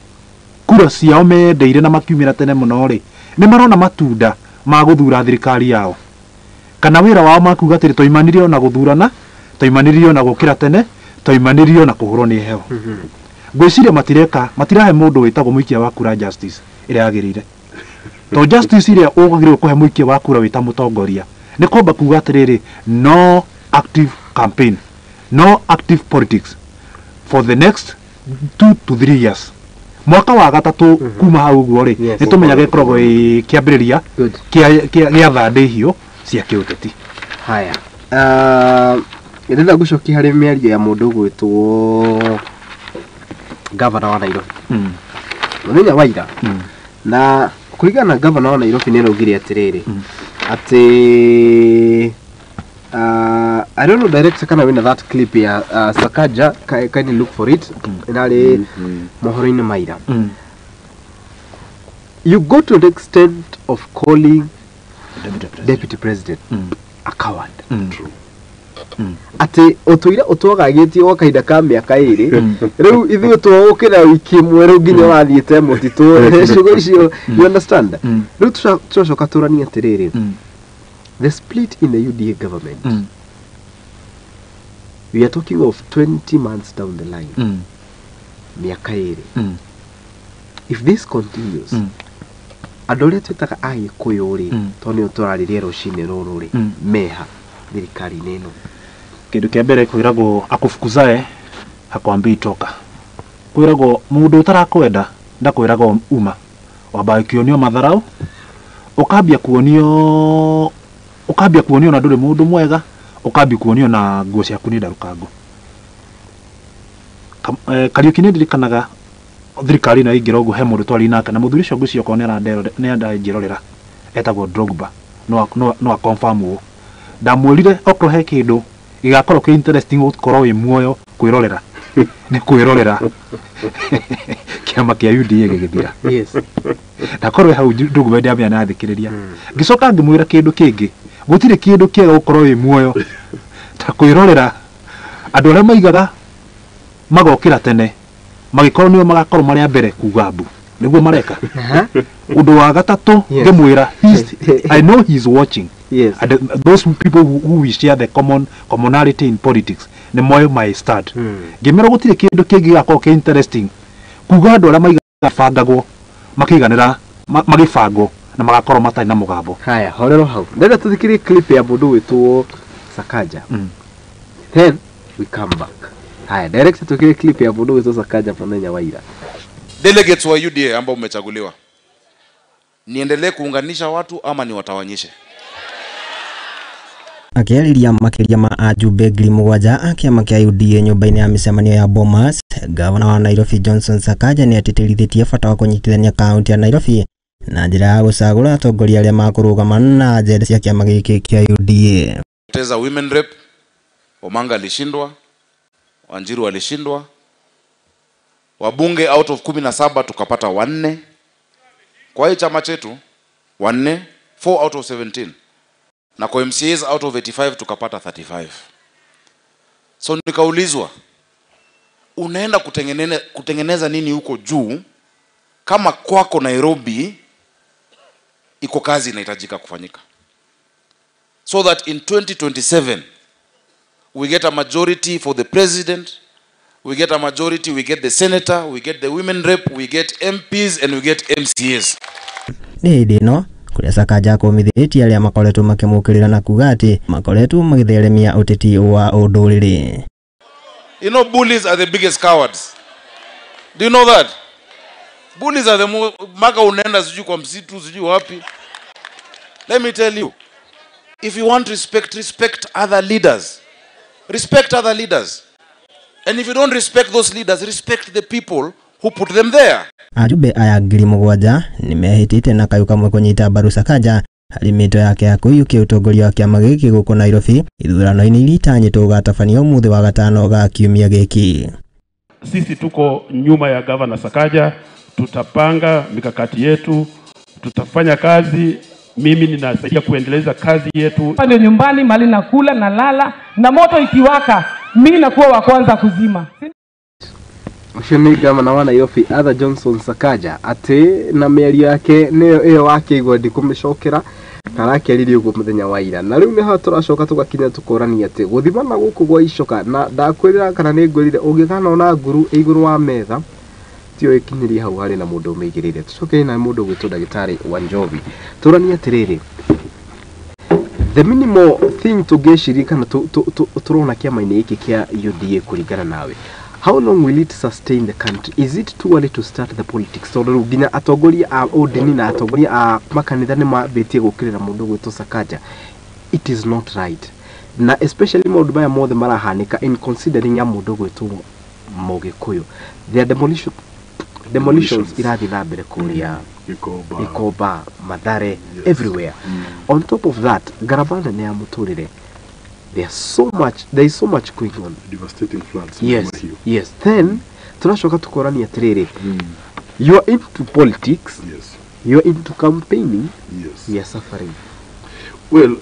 kura ciao mendeire na makiumĩra tene mũno rĩ, nĩ marona matunda ma gũthura thirikari yao, kana wĩra wao makuga atĩrĩ twaimanirio na gũthurana, twaimanirio na gũkĩra tene, twaimanirio na kũhũrwo nĩ heho. Ngwĩciria matireka, matirahe mũndũ wĩtagwo mũikia wa kura justice ĩrĩa yagĩrĩire. To justice ĩrĩa ũgagĩrĩirwo kũhe mũikia wa kura wĩta mũtongoria nĩ kwamba kuga atĩrĩrĩ, no active campaign, no active politics for the next 2 to 3 years. Mwaka wa gatatũ kuma hau ũguo rĩ, nĩ tũmenyaga ĩkoragwo ĩ kĩambĩrĩria kĩa thandĩ hiũ cia kĩũteti. Haya, ndĩrenda gũcokia harĩ mĩario ya mũndũ ũgwĩtwo gavana wa Nairobi mũthenya wa ira. Na kũringana na gavana wa Nairobi nĩ araugire atĩrĩrĩ, atĩ I don't know director kana wĩna that clip ya Sakaja, kindly look for it, ĩrarĩ mohoro-inĩ ma ira. You go to the extent of calling deputy president a coward. Atĩ ũtũire ũtwagagĩtio gwa kahinda ka mĩaka ĩrĩ, rĩu ithuĩ tũgũkĩra wiki ĩmwe rĩu nginya ũrathiĩte mũtitũ, ciugo icio, you understand? Rĩu tũracoka tũranie atĩrĩrĩ, the split in the UDA government, we are talking of 20 months down the line, mĩaka ĩrĩ. If this continues, andũ arĩa twĩtaga Agĩkũyũ rĩ, tondũ nĩo tũrarĩria rũcinĩ rũrũ rĩ, meha thirikari-inĩ ĩno. Kĩndũ kĩa mbere kwĩragwo akufukuzae hakwambii toka. Kwĩragwo mũndũ ũtarakwenda ndakwĩraga uma, wambaga kuonio matharau, ũkambia kuonio na ndũrĩ mũndũ mwega, ũkambia kuonio na nguo ciaku nĩ ndarũkangu. Kariũki nĩ ndirikanaga thirikari ĩno yaingĩra ũguo he mũndũ twarĩ nake na mũthuri ũcio ngwĩciria okorwo nĩ aranjĩrorera etagwo Drogba, no a confirm ũũ. Ndamwĩrire okorwo he kĩndũ gĩgakorwo kĩ interesting gũkorwo wĩ muoyo kwĩrorera nĩ kwĩrorera kĩama kĩa UDA gĩgĩthira. Ndakorwo hau Drogba ndamenya nĩ athikĩrĩria. Ngĩcoka ngĩmwĩra kĩndũ kĩngĩ, gũtirĩ kĩndũ kĩega gũkorwo wĩ muoyo ta kwĩrorera andũ arĩa maigaga magokĩra tene magĩkorwo nĩo magakorwo marĩ a mbere kuga mbu, nĩguo mareka. Ũndũ wa gatatũ ngĩmwĩra, I know he is watching. And those people who we share the commonality in politics nĩ moĩ my stand. Ngĩmera gũtirĩ kĩndũ kĩngĩ gĩgakorwo kĩ interesting kuga andũ arĩa maigaga bangagwo makĩiganĩra magĩbangwo na magakorwo matarĩ na mũgambo. Haya, horero hau. Ndĩrenda tũthikĩrie clip ya mũndũ wĩtwo Sakaja. Then we come back. Haya, director tũkĩrie clip ya mũndũ wĩtwo Sakaja mũthenya wa ira. Delegates wa UDA ambao mmechaguliwa, niendelee kuunganisha watu ama niwatawanyishe? Akĩarĩria makĩria ma ajumbe 7,000 a kĩama kĩa UDA nyũmba-inĩ ya mĩcemanio ya Bomas, gavana wa Nairobi Johnson Sakaja nĩ atĩtĩrithĩtie bata wa kũnyitithania kaunti ya Nairobi na njĩra ya gũcagũra atongoria arĩa makũrũgama na ajenda cia kĩama gĩkĩ kĩa UDA. Teza women rep, Omanga alishindwa, Wanjiru alishindwa, wabunge out of 17 tukapata 4. Kwa hiyo chama chetu 4, 4 out of 17. Na kwa MCAs out of 85 tukapata 35. So nikaulizwa, unaenda kutengeneza nini huko juu kama kwako Nairobi Iko kazi inahitajika kufanyika so that in 2027 we get a majority for the president, we get a majority, we get the senator, we get the women rep, we get MPs and we get MCAs. Nĩ hĩndĩ ĩno kũrĩa Sakaja akũmithĩtie arĩa makoretwo makĩmũkĩrĩra na kuga atĩ makoretwo magĩtheremia ũteti wa ũndũrĩrĩ. You know, bullies are the biggest cowards. Do you know that? Bullies are the most, maka unaenda sijui kwa msitu, sijui wapi. Let me tell you, if you want respect, respect other leaders. Respect other leaders. And if you don't respect those leaders, respect the people who put them there. Ajumbe aya 7,000 nĩmehĩtĩte na kayũ kamwe kũnyita mbaru Sakaja harĩ mĩto yake ya kũiyũkia ũtongoria wa kĩama gĩkĩ gũkũ Nairobi ithurano-inĩ iria itanyĩtwo gũgatabanio ũmũthĩ wa gatano ga kiumia gĩkĩ. Sisi tuko nyuma ya Governor Sakaja, tutapanga mikakati yetu, tutafanya kazi. Mimi ninasaidia kuendeleza kazi yetu. Hapa ndio nyumbani, mali nakula na lala, na moto ikiwaka mimi nakuwa wa kwanza kuzima. Ũcio nĩ gavana wa Nairobi Arthur Johnson Sakaja atĩ na mĩario yake nĩyo ĩyo wakĩigua ndikũmĩcokera karakĩaririe ũguo mũthenya wa ira. Na rĩu nĩho tũracoka tũgakinya tũkorania atĩ gũthimana gũkũ gwa icoka na ndakwĩrĩra kana nĩ ngwĩrire ũngĩkanona nguru ĩ igũrũ wa metha tiyo ĩkinyĩrie hau harĩ na mũndũ ũmĩigĩrĩire. Tũcoke na mũndũ ũgwĩtwo ndagĩtarĩ wa Njobi tũranie atĩrĩrĩ, the minimal thing tũngĩciria kana tũrona kĩama-inĩ gĩkĩ kĩa UDA kũringana nawe, how long will it sustain the country? Is it too early to start the politics? Tondũ rĩu nginya atongoria a ũndini na atongoria a makanitha nĩ mambĩtie gũkĩrĩra mũndũ ũgwĩtwo Sakaja. It is not right, na especially maũndũ maya mothe marahanĩka in considering ya mũndũ ũgwĩtwo Mũgĩkũyũ. There are demolitions irathiĩ na mbere kũrĩa Gikomba. Gikomba, Mathare, everywhere. On top of that, ngarama nene ya mũtũrĩre, there is so much going on. Devastating floods. Yes, yes. Then tũracoka tũkorania atĩrĩrĩ, you are into politics, you are into campaigning, we are suffering. Well,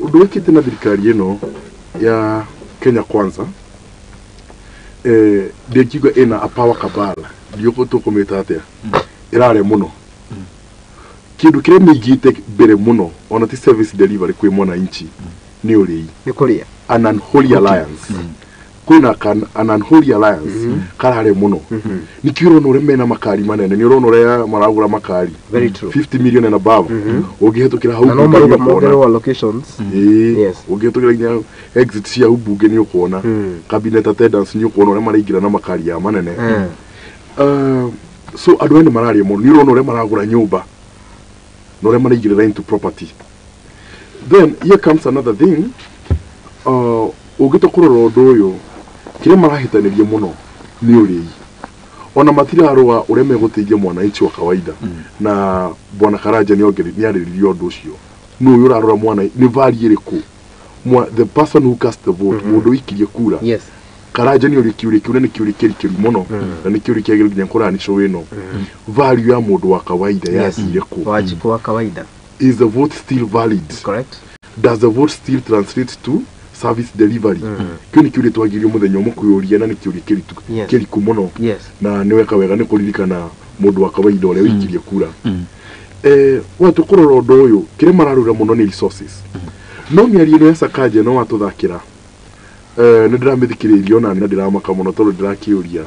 ũndũ wĩkĩte na thirikari ĩno ya Kenya Kwanza, ndĩngiuga ĩna a power cabal, ndiũkũ tũkũmĩta atĩa, ĩrarĩa mũno kĩndũ kĩrĩa mĩigĩte mbere mũno ona ti service delivery kwĩ mwananchi, nĩ ũrĩi. Nĩ kũrĩa. An unholy alliance, kwĩna an unholy alliance kararĩa mũno. Nĩkĩo ũrona ũrĩa mena makari manene, nĩ ũrona ũrĩa maragũra makari Very true. 50 million and above. Ũngĩhetũkĩra hau Na no mbunge marauga nĩ ũkuona. mongererwo allocations. Ĩĩ, ũngĩhetũkĩra nginya exit cia hau mbunge nĩ ũkuona cabinet attendance, nĩ ũkuona ũrĩa maraingĩra na makari ya manene. So andũ aya nĩ mararia mũno, nĩ ũrona ũrĩa maragũra nyũmba na ũrĩa maraigĩrĩra into property. Then here comes another thing, ũngĩtua kũrora ũndũ ũyũ, kĩrĩa marahĩtanĩria mũno nĩ ũrĩi, ona matirarũa ũrĩa megũteithia mwananchi wa kawaida. Na bwana Karanja nĩ arĩrĩria ũndũ ũcio, nũ ũyũ ũrarora mwana nĩ value ĩrĩkũ the person who cast the vote, mũndũ ũikirie kura. Karanja nĩ ũrĩ kĩũria kĩu, na nĩ kĩũria kĩrikĩru mũno, na nĩ kĩũria kĩagĩrĩire nginya kũranicwo ĩno value ya mũndũ wa kawaida yathire kũ? Wanjikũ wa kawaida. Is the vote still valid? Correct. Does the vote still translate to service delivery? Kĩu nĩ kĩũria twagĩrĩirwo mũthenya ũmwe kwĩyũria, na nĩ kĩũria kĩritũ kĩriku mũno. Na nĩ weka wega nĩ kũririkana mũndũ wa kawaida ũrĩa ũikirie kura. Watu kũrora ũndũ ũyũ, kĩrĩa mararũra mũno nĩ resources. No mĩario ĩno ya Sakaja no watũthakĩra, nĩ ndĩramĩthikĩrĩirie ona na ndĩramaka mũno tondũ ndĩrakĩũria,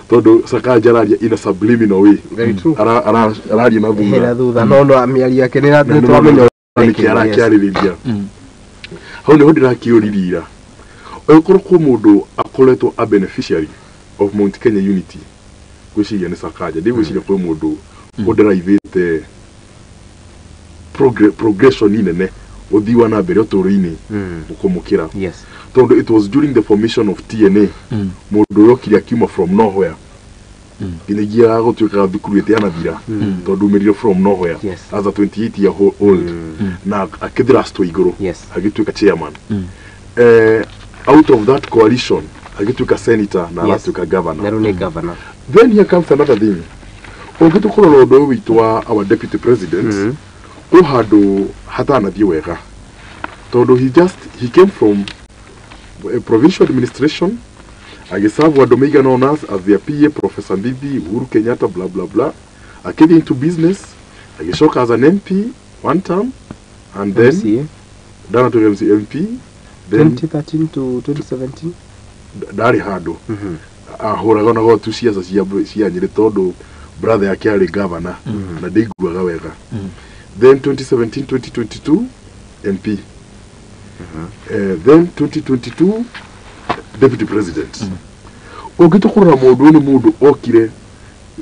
tondũ Sakaja araria in a subliminal way. Very true. Araria na Hera thutha. Thutha no mĩario yake nĩ Na nĩ nĩ twamenya nĩkĩ arakĩarĩrĩria hau nĩho ndĩrakĩũririe ira, ũngĩkorwo kwĩ mũndũ akoretwo a beneficiary of Mount Kenya Unity, ngwĩciria nĩ Sakaja. Ndigwĩciria kwĩ mũndũ ũndĩraivĩte progression nene ũthii wa na mbere ũtũũro-inĩ gũkũmũkĩra, tondũ it was during the formation of TNA mũndũ ũrĩa okire akiuma from nowhere nginyagia gũtuĩka thukuru ĩtianathira, tondũ umĩrire from nowhere as a 28 year old na akĩthirastwo igũrũ, agĩtuĩka chairman. Out of that coalition agĩtuĩka senator na aratuĩka governor. Na rĩu nĩ governor. Then here comes another thing, ũngĩtua kũrora ũndũ ũyũ witũ wa our deputy president, kwĩ handũ hatanathiĩ wega, tondũ he came from a provincial administration, agĩserve andũ maigana ũna as their PA, Professor Mbithi, Uhuru Kenyatta, bla bla bla, akĩthiĩ into business, agĩcoka as an MP. One term and then MCA ndanatuĩka MC MP then 2013 to 2017. Ndarĩ handũ ahũraga ona go tu ciaca cia Nyĩrĩ tondũ brother yake arĩ governor na ndĩiguaga wega. Then 2017 2022 MP, then 2022 deputy president. Ũngĩtua kũrora mũndũ ũyũ nĩ mũndũ okire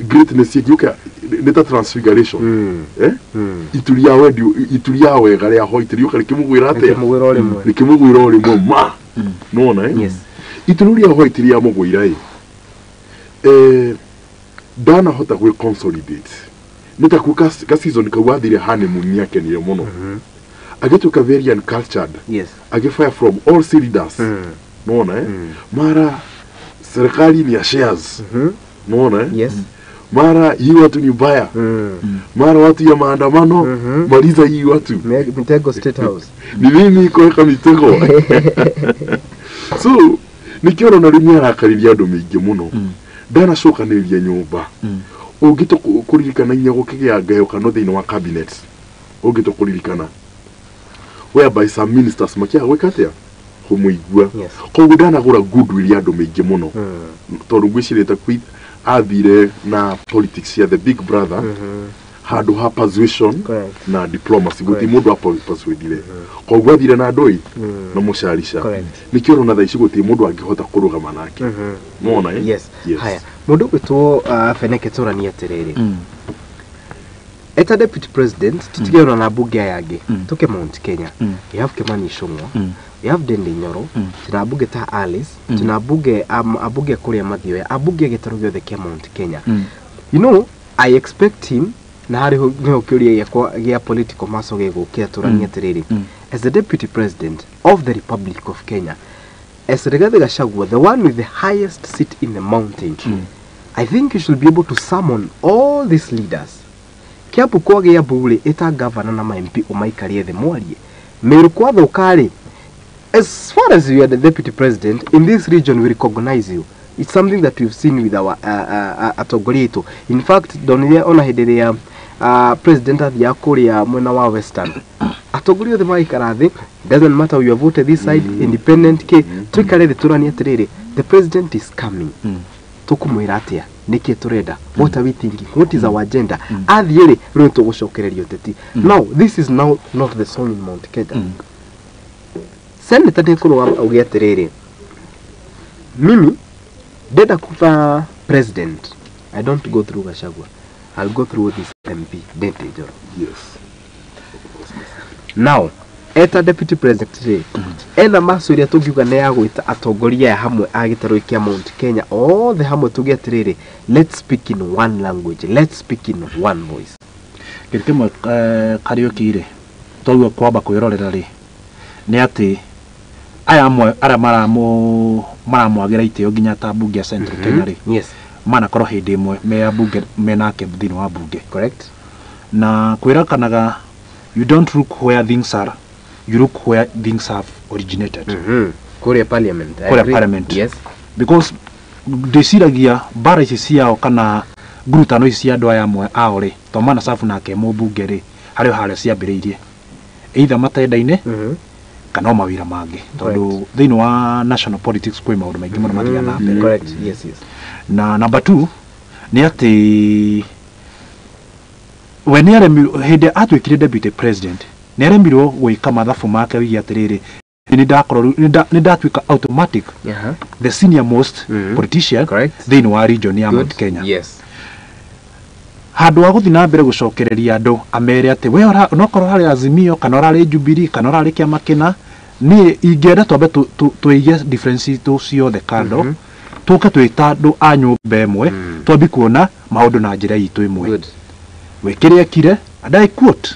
greatness ĩgĩũka nĩ ta transfiguration, eh, ituri ya wendi, ituri ya wega rĩa white rĩũka rĩkĩmũgwĩra atĩa? Rĩkĩmũgwĩra o rĩmwe. Rĩkĩmũgwĩra o rĩmwe ma nona, eh? Yes. Ituri rĩa white rĩamũgwĩra ĩ, eh, ndanahota gwĩ consolidate nĩ ta kuo ka season kau athire honeymoon nĩ akenire mũno, agĩtuĩka very uncultured, agĩfire from all cylinders, nona, eh? Mara serikali ni ya shares, nona, eh? Yes. Mara hii watu ni mbaya, mara watu ya maandamano, maliza hii watu. Mitego State House. Ni mimi kuweka mitego. So nikĩo ũrona rĩu nĩarakaririe andũ maingĩ mũno, ndanacokanĩrĩria nyũmba. Ũngĩtũ kũririkana nginya gũkĩgĩa ngayũkano thĩinĩ wa cabinet, ũngĩtũ kũririkana, whereby some ministers makĩaga gwĩka atĩa, kũmũigua. Koguo ndanagũra goodwill ya andũ maingĩ mũno, tondũ ngwĩciria ta kwĩ athire na politics ya the big brother handũ ha persuasion na diplomacy. Gũtirĩ mũndũ wa persuadire, koguo athire na andũ ĩ na mũcarica. Nĩkĩo ũrona thaa ici gũtirĩ mũndũ angĩhota kũrũgama nake, nona, eh? Yes. Yes. Haya, mũndũ ũgwĩtwo Feneke, tũranie atĩrĩrĩ, eta deputy president tũtige na mbunge aya angĩ, tũke Mount Kenya. We have Kimani Ichung'wa, we have Ndindi Nyoro, tuna ambunge ta Alice, tuna ambunge ambunge kũrĩa Mathioya, ambunge gĩtarũ gĩothe kĩa Mount Kenya. I expect him, na harĩ ho nĩho kĩũria gĩakwa gĩa political muscle gĩgũkĩra, tũranie atĩrĩrĩ, as the deputy president of the Republic of Kenya, as Rigathi Gachagua, the one with the highest seat in the mountain, I think you should be able to summon all these leaders. Kiambu kwagĩa mbu rĩ, ĩta gavana na ma MP ũmaikarie thĩ mwarie. Meru kwathũka rĩ, as far as you are the deputy president in this region, we recognize you. It's something that we've seen with our atongoria aitũ. In fact, ndonire ona hĩndĩ ĩrĩa president athiaga kũrĩa mwena wa Western, atongoria othe magaikara thĩ, doesn't matter you have voted this side, independent, k tuikare thĩ tũranie atĩrĩrĩ, the president is coming, tũkũmwĩra atĩa, nĩkĩ tũrenda, what are we thinking, what is our agenda? Athiĩ rĩ, rĩu tũgũcokereria ũteti. Now this is now not the song in Mount Kenya. Senator nĩ kũrũgama auge atĩrĩrĩ, mimi ndenda kuba president, I don't go through Gachagua, I'll go through this MP Ndindi Nyoro. Now eta deputy president rĩ, ena macu ĩrĩa tũngiuga nĩ ya gwĩta atongoria aya hamwe a gĩtarũ kĩa Mount Kenya othe hamwe, tuge atĩrĩrĩ, let's speak in one language, let's speak in one voice. Kĩndũ kĩmwe, Kariũki rĩ, twaigua kwamba kwĩrorera rĩ, nĩ atĩ aya amwe arĩa maramwagĩra itĩo nginya ta mbunge ya Central Kenya rĩ, manakorwo hĩndĩ ĩmwe me ambunge menake thĩinĩ wa mbunge. Na kwĩrakanaga, you don't look where things are, you look where things have originated. Kũrĩa parliament. I Kũrĩa agree. parliament. Because ndĩciragia mbara ici ciao kana ngurutano ici cia andũ aya amwe ao rĩ, to manacabu nake mũmbunge rĩ, harĩ o harĩa ciambĩrĩirie, either matenda-inĩ kana o mawĩra mangĩ, tondũ thĩinĩ wa national politics kwĩ maũndũ maingĩ mũno mathiaga na mbere. Correct. Yes. Na number two nĩ atĩ we nĩ aremirwo hĩndĩ atuĩkire deputy president, nĩ aremirwo gwĩka mathabu make wĩgie atĩrĩrĩ, nĩ ndakorwo nĩ ndatuĩka automatic the senior most politician thĩinĩ wa region ya Mount Kenya. Handũ ha gũthiĩ na mbere gũcokereria andũ amere atĩ we onokorwo harĩ Azimio kana ũrarĩ Jubilee kana ũrarĩ kĩama kĩna, niĩ ingĩenda twambe tũige difference citũ ciothe kando, tũke twĩ ta andũ a nyũmba ĩmwe, twambi kuona maũndũ na njĩra itũ ĩmwe. We kĩrĩa ekire, and I quote,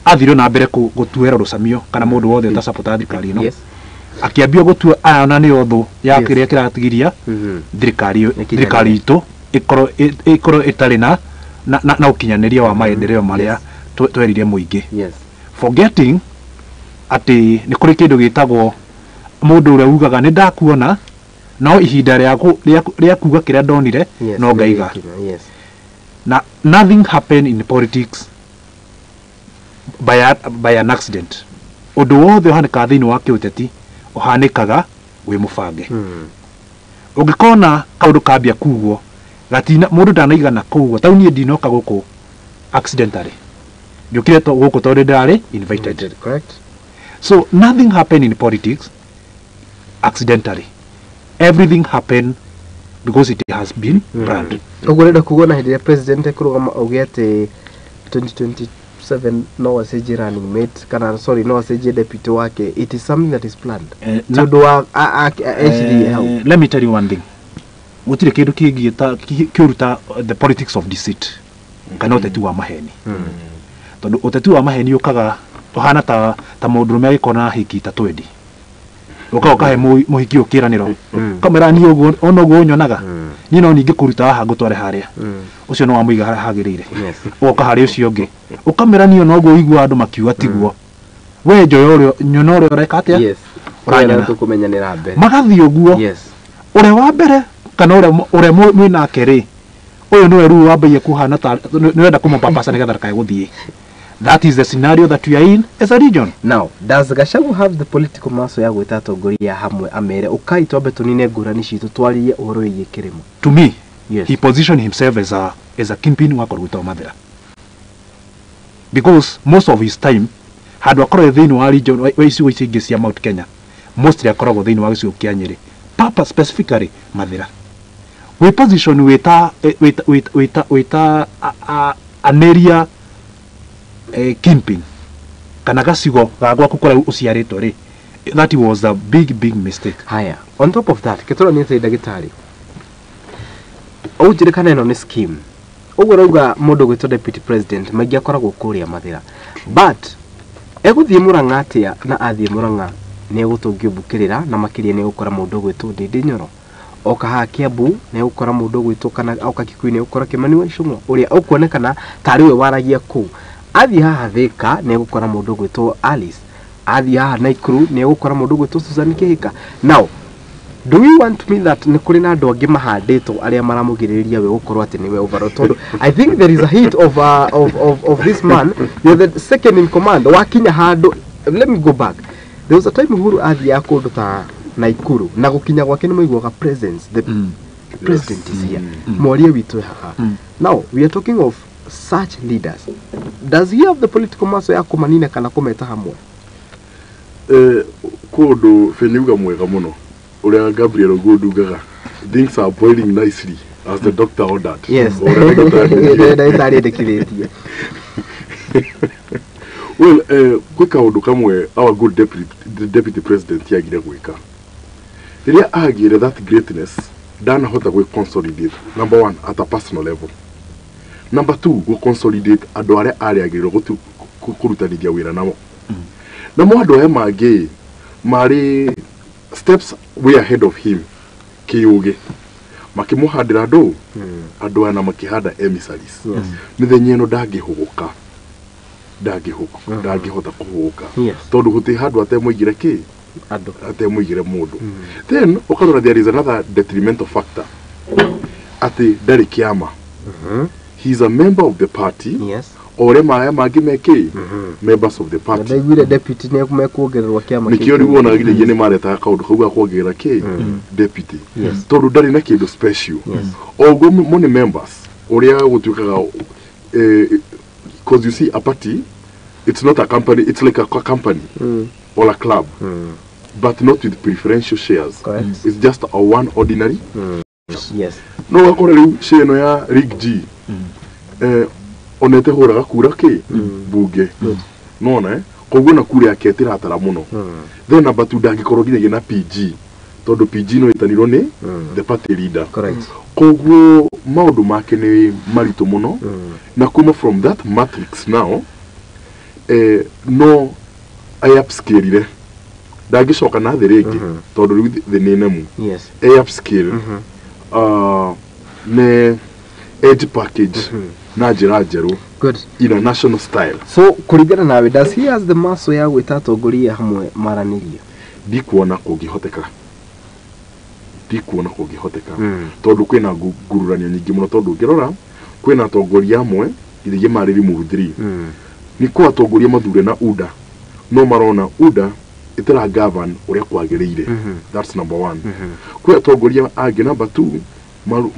athire na mbere gũtuĩra rũcamio kana mũndũ wothe ũtasapota thirikari ĩno, akĩambia gũtua aya ona nĩo thũ ya kĩrĩa kĩratigiria thirikari. Ĩkinyanĩre. Thirikari itũ ĩkorwo ĩtarĩ na ũkinyanĩria wa maendeleo marĩa twerire mũingĩ, forgetting atĩ nĩ kũrĩ kĩndũ gĩtagwo mũndũ ũrĩa ugaga nĩ ndakuona no ihinda rĩa kuga kĩrĩa ndonire no ngaiga. Na nothing happen in politics by an accident. Ũndũ wothe ũhanĩkaga thĩinĩ wa kĩũteti ũhanĩkaga wĩ mũbange. Ũngĩkona kaũndũ kambia kugwo gatina mũndũ ndanaigana kugwo tau niĩ ndinoka gũkũ accidentally, njũkire gũkũ tondũ ndĩrarĩ invited. Correct. So nothing happened in politics accidentally. Everything happened because it has been planned. Ũguo ũrenda kuga ona hĩndĩ ĩrĩa president ekũrũgama auge atĩ 2027 no acenjie running mate, kana sorry, no acenjie deputy wake, it is something that is planned? Tondũ wa ecirie hau. Let me tell you one thing. Gũtirĩ kĩndũ kĩngĩ kĩũru ta the politics of deceit kana ũteti wa maheni, tondũ ũteti wa maheni ũkaga ũhana ta mũndũrũme agĩkorwo na hiki ta twendi, ũkaga ũkahe mũhiki ũkĩranĩro kamera niĩ ũguo ona ũguo ũnyonaga niĩ no ningĩ kũruta haha ngũtware harĩa, ũcio no wamũiga harĩa hagĩrĩire, ũgoka harĩ ũcio ũngĩ ũkamera niĩ ona ũguo ũiguaga andũ makiuga tiguo we njoya ũrĩa nyona ũrĩa ũreka atĩa. Ũranyona. Tũkũmenyanĩra mbere. Magathiĩ ũguo. Ũrĩa wa mbere kana ũrĩa mwĩ nake rĩ, ũyũ nĩwe rĩu wambagia kũhana ta nĩwenda kũmũpapasa nĩgetha ndakae gũthiĩ. That is the scenario that we are in as a region. Now, does Gachagua have the political muscle ya gwĩta atongoria hamwe amere ũkai twambe tũnine ngũrani citũ twarie ũhoro wĩgiĩ kĩrĩma? To me, he positioned himself as a kingpin wa kũrugĩtwo Mathĩra, because most of his time handũ akoragwo thĩinĩ wa region wa icigo ici ingĩ cia Mount Kenya, mostly akoragwo thĩinĩ wa gĩcigo kĩa Nyĩrĩ, papa specifically Mathĩra. Wĩ position wĩta wĩta wĩta wĩta wĩta an area kingpin kana gacigo ga gwaku kũrĩa ũciarĩtwo rĩ, that was a big big mistake. Haya, on top of that, kĩtũranie atĩ ndagĩtarĩ ũnjĩre kana ĩno nĩ scheme. Ũguo rauga mũndũ gwĩtwo deputy president maingĩ akoragwo kũrĩa Mathĩra, but egũthiĩ Mũrang'a atĩa? Na athiĩ Mũrang'a nĩ egũtũngio mbũkĩrĩra na makĩria nĩ egũkora mũndũ ũgwĩtwo Ndĩndĩ Nyoro. Oka haha Kiambu nĩ egũkora mũndũ ũgwĩtwo, kana oka Kikuyu nĩ egũkora Kĩmani wa Ichung'wa ũrĩa ũkuonekana tarĩ we waragia kũu. Athiĩ haha Thĩka nĩ egũkora mũndũ ũgwĩtwo Alice. Athiĩ haha Naikuru nĩ egũkora mũndũ ũgwĩtwo Susan Kĩhĩka. Now, do you want me that nĩ kũrĩ na andũ angĩ mahandĩtwo arĩa maramũgirĩrĩria we gũkorwo atĩ nĩwe overall? Tondũ I think there is a hit of this man, you're the second in command, wakinya handũ. Let me go back. There was a time Uhuru athiaga kũndũ ta Naikuru na gũkinya gwake nĩ maiguaga presence, the president is here, mwaria witũ e haha. Now we are talking of such leaders. Does he have the political muscle ya kũmanina kana kũmeta hamwe? Kũndũ feniuga mwega mũno ũrĩa Gabriel Ogundu ugaga, "Things are boiling nicely as the doctor ordered." O ũrĩa ndagĩtarĩ. Ndagĩtarĩ endekithĩtie. Well, gwĩ kaũndũ kamwe our good deputy, the deputy president yagire gwĩka rĩrĩa agire that greatness. Ndanahota gwĩ consolidate, number one, at a personal level, number two, gũ consolidate andũ arĩa arĩ agĩrĩirwo kũrutanithia wĩra nao. Namo andũ aya mangĩ marĩ steps way ahead of him kĩũgĩ, makĩmũhandĩra andũ aya na makĩhanda emissaries. Mĩthenya ĩno ndangĩhũgũka, ndangĩhũgũka, ndangĩhota kũhũgũka, tondũ gũtirĩ handũ atemũigire kĩ andũ atemũigire mũndũ. Then ũkarora there is another detrimental factor atĩ ndarĩ kĩama. He is a member of the party o ũrĩa maya mangĩ mekĩ members of the party. Ndaiguire deputy nĩ mekuongererwo kĩama. Nĩkĩo rĩu wonaga nginyagia nĩ maretaga kaũndũ kau ga kuongerera kĩ deputy, tondũ ndarĩ na kĩndũ special. O ũguo mo nĩ members ũrĩa gũtuĩkaga, 'cause you see, a party, it's not a company, it's like a company or a club, but not with preferential shares. It's just a one ordinary. No ũgakora rĩu share ĩno ya Rig G, onete hũraga kura kĩ bunge nona, koguo na kura yake ĩtiratara mũno. Then number two, ndangĩkorwo nginyagia na PG, tondũ PG no ĩtanirwo nĩ the party leader. Koguo maũndũ make nĩ maritũ mũno, na kuma from that matrix now, no upscale ndangĩcoka na thĩ rĩngĩ, tondũ rĩu thĩ nĩ nemu. Upscale ne edge package na njĩra njerũ in a national style. So kũringana nawe, does he has the muscle ya gwĩta atongoria hamwe maranĩrie? Ndikuona kũngĩhoteka, ndikuona kũngĩhoteka, tondũ kwĩna ngururanio nyingĩ mũno, tondũ ũngĩrora kwĩna atongoria amwe githĩgie marĩ remove three. Nĩ kwa atongoria mathure na UDA no marona UDA ĩtara govern ũrĩa kwagĩrĩire. That's number one. Kwĩ atongoria angĩ number two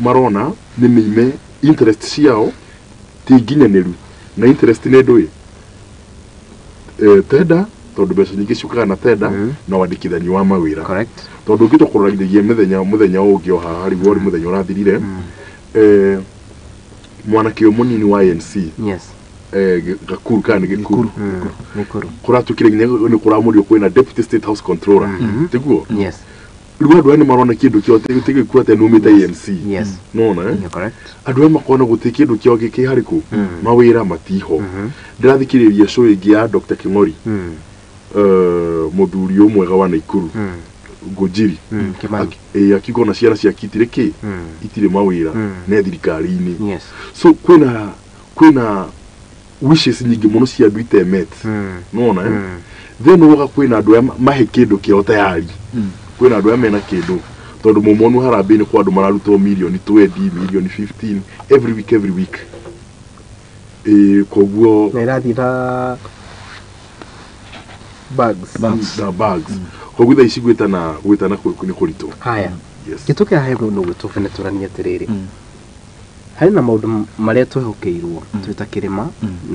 marona nĩ mĩime interest ciao ti nginyanĩru, na interest nĩ ndũĩ tenda, tondũ mbeca nyingĩ ciũkaga na tenda na wandĩkithani wa mawĩra. Correct. Tondũ ũngĩtua kũroragithia mũthenya ũngĩ o haha harĩ wori mũthenya ũrathirire, mwanake ũyũ mũnini wa ANC, Gakuru kana nĩ Gĩkuru? Gĩkuru. Kũratuĩkire nginya nĩ kũramũrio kwĩna deputy state house controller, tiguo? Yes. Rĩu andũ aya nĩ marona kĩndũ kĩao tigĩkua atĩ numĩte ANC. Nona, eh? You're correct. Andũ aya makona gũtirĩ kĩndũ kĩao gĩkĩ harĩkũ, mawĩra matiho. Ndĩrathikĩrĩria show ĩngĩ ya Dr. King'ori, mũthuri ũyũ mwega wa Naikuru, Ngũnjiri. Kimani. Akiuga ona ciana ciake itirĩ kĩ, itirĩ mawĩra ne thirikari-inĩ. So kwĩna wishes nyingĩ mũno cia andũ itemet, nona, eh? Then woga kwĩna andũ aya mahe kĩndũ kĩao tayari, kwĩna andũ aya mena kĩndũ, tondũ mũmonu harambĩ-inĩ kwa andũ mararutwo mirioni 20, mirioni 15 every week, every week. Koguo na ĩrathiĩ na bags. Na bags. Koguo thaa ici gwĩtana nĩ kũritũ. Haya. Yes. Gĩtũkĩra he mũndũ gwĩtwo Venetorani atĩrĩrĩ, harĩ na maũndũ marĩa twehokeirwo twĩ ta kĩrĩma,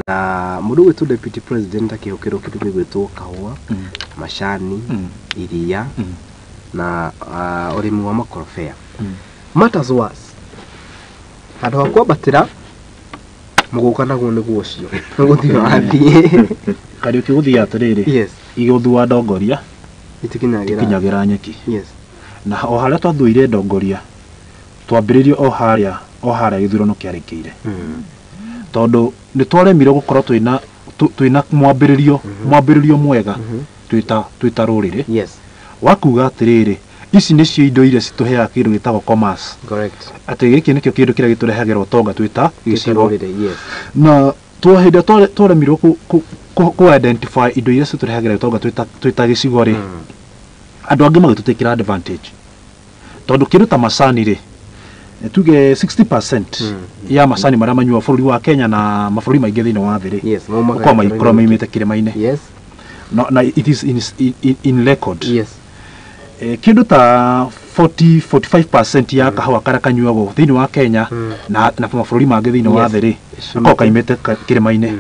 na mũndũ gwĩtwo deputy president akĩhokerwo kĩndũ gĩgwĩtwo kahũa, macani, iria na ũrĩmi wa makorobea. Matters worse, handũ ha kwambatĩra mũgũka naguo nĩguo ũcio nĩgũthiĩ wathiĩ. Kariũki, gũthiĩ atĩrĩrĩ, igũthua ndongoria itikinyagĩra ikinyagĩra nyeki. Na o harĩa twathuire ndongoria, twambĩrĩrie o harĩa gĩthurano kĩarĩkĩire, tondũ nĩ twaremirwo gũkorwo twĩna mwambĩrĩrio mwega twĩta rũrĩrĩ wa kuga atĩrĩrĩ, ici nĩcio indo iria citũheaga kĩndũ gĩtagwo commerce, atĩ gĩkĩ nĩkĩo kĩndũ kĩrĩa gĩtũrehagĩra ũtonga twĩta gĩcigo. Rũrĩrĩ, yes. Na twa hĩndĩ ĩrĩa twaremirwo ku identify indo iria citũrehagĩra ũtonga twĩta gĩcigo rĩ, andũ angĩ magĩtũtĩkĩra advantage, tondũ kĩndũ ta macani rĩ, tuge 60% ya macani marĩa manyuaga bũrũri wa Kenya na mabũrũri maingĩ thĩinĩ wa thĩ rĩ, maumaga gũkorwo maikorwo maimĩte kĩrĩma-inĩ. No, na it is in record. Kĩndũ ta 40 45% ya kahũa karĩa kanyuagwo thĩinĩ wa Kenya na mabũrũri mangĩ thĩinĩ wa thĩ rĩ, gakoragwo kaimĩte kĩrĩma-inĩ.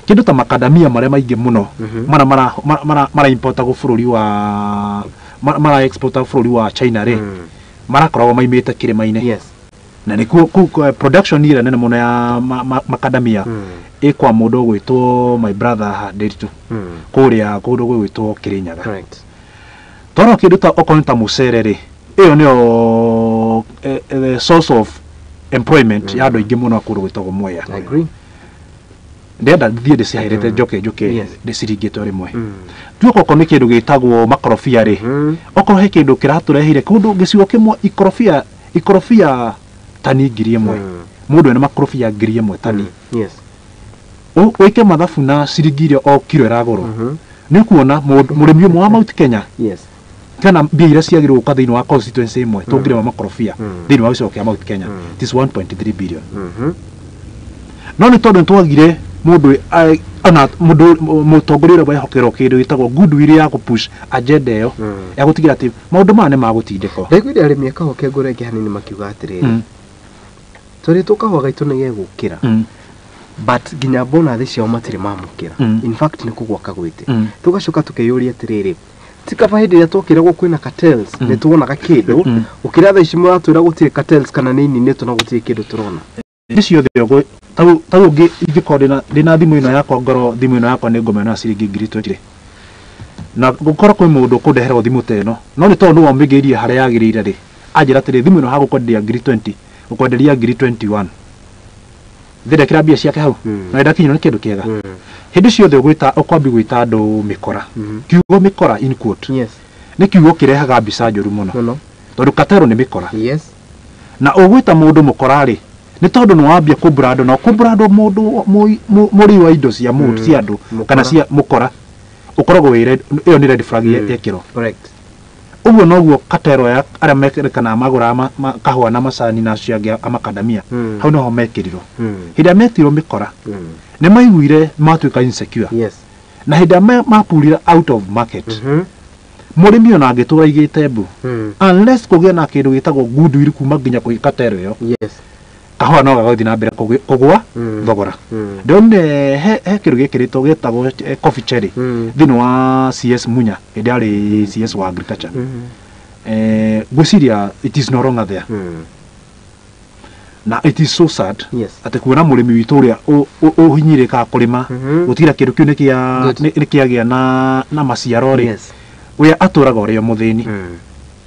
Kĩndũ ta makadamia marĩa maingĩ mũno mara mara mara mara importagwo bũrũri wa mara exportagwo bũrũri wa China rĩ, marakoragwo maimĩte kĩrĩma-inĩ. Na nĩkuo production ĩrĩa nene mũno ya makadamia ĩ kwa mũndũ ũgwĩtwo my brother Ndiritu kũrĩa kũndũ gwĩtwo Kĩrĩnyaga. Toro kĩndũ ta okorwo nĩ ta mũcere rĩ, ĩyo nĩyo source of employment ya andũ aingĩ mũno a kũndũ gwĩtagwo Mwea. I agree. Ndĩrenda thiĩ ndĩcihairĩte, njoke njũke ndĩciringĩte o rĩmwe. Tuoka okorwo nĩ kĩndũ gĩtagwo makorobia rĩ, okorwo he kĩndũ kĩratũreheire kũndũ gĩcigo kĩmwe ikorobia tani 1000, mũndũ ena makorobia 1000 tani, wĩke mathabu na ciringi iria o kiro ĩragũrwo, nĩ ũkuona mũrĩmi ũmwe wa Mount Kenya kana mbia iria ciagĩrĩirwo gũka thĩinĩ wa constituency ĩmwe tũngĩrĩma makorobia thĩinĩ wa gĩcigo kĩa Mount Kenya, it is 1.3 billion. No nĩ tondũ nĩ twagire mũndũ ona mũndũ mũtongoria ũrĩa wehokerwo kĩndũ gĩtagwo goodwill ya gũpush agenda ĩyo ya gũtigĩra atĩ maũndũ maya nĩ magũtindĩkwo. Ndaiguire arĩmi a kahũa kengũra ĩngĩ hanini makiuga atĩrĩrĩ, tũrĩtwo kahũa gaitũ nĩ gegũkĩra, but nginya bonathi ciao matirĩ mamũkĩra. In fact, nĩ kũgwa kagwĩte. Tũgacoka tũkeyũria atĩrĩrĩ, ti kaba hĩndĩ ĩrĩa twokĩragwo kwĩna cartels nĩ tuonaga kĩndũ, gũkĩra thaa ici mũratwĩra gũtirĩ cartels kana nĩ ininĩtwo na gũtirĩ kĩndũ tũrona? Hĩndĩ ciothe ũguo tau ũngĩ ingĩkorwo ndĩna thimũ ĩno yakwa, ngorwo thimũ ĩno yakwa nĩ ngũmĩona ciringi 20,000, na gũkorwo kwĩ mũndũ ũkũndeherwo thimũ ta ĩno, no nĩ tondũ nĩwe ũmĩgĩirie harĩa yagĩrĩire rĩ, anjĩra atĩrĩ, thimũ ĩno hagũkwenderia 20,000, ũkwenderia 21,000, ndĩrekĩra mbia ciake hau na ndakinyĩrwo nĩ kĩndũ kĩega. Hĩndĩ ciothe ũgwĩta ũkwambi gwĩta andũ mĩkora, kiugo mĩkora in quote, nĩ kiugo kĩrehaga mbica njũru mũno, Mũno. Tondũ katero nĩ mĩkora. Na ũgwĩta mũndũ mũkora rĩ, nĩ tondũ nĩ wambia kũmbrandwo na kũmbrandwo mũndũ mũrĩi wa indo cia mũndũ, cia andũ, kana Mũkora. cia mũkora, ũkoragwo wĩ ĩyo nĩ red flag yekĩrwo. Ũguo noguo katero ya arĩa mekĩrĩkana magũraga kahũa na macani na acio angĩ a makadamia hau noho mekĩrirwo. Hĩndĩ ĩrĩa metirwo mĩkora nĩ maiguire matuĩka insecure. Na hĩndĩ ĩrĩa mapurire out of market, mũrĩmi ona angĩtũra aigĩte mbu, unless kũgĩe na kĩndũ gĩtagwo goodwill kuma nginya kwĩ katero ĩyo, kahũa no gagũthiĩ na mbere kũgũa thogora. Ndonire he kĩndũ gĩkĩrĩtwo gĩtagwo coffee cherry thĩinĩ wa CS Munya hĩndĩ arĩ CS wa agriculture. Ngwĩciria it is no longer there. Na it is so sad atĩ kuona mũrĩmi witũ ũrĩa ũhinyĩrĩkaga kũrĩma gũtigĩra kĩndũ kĩu nĩkĩagĩa na maciaro rĩ, ũrĩa atũraga ũrĩa mũthĩni.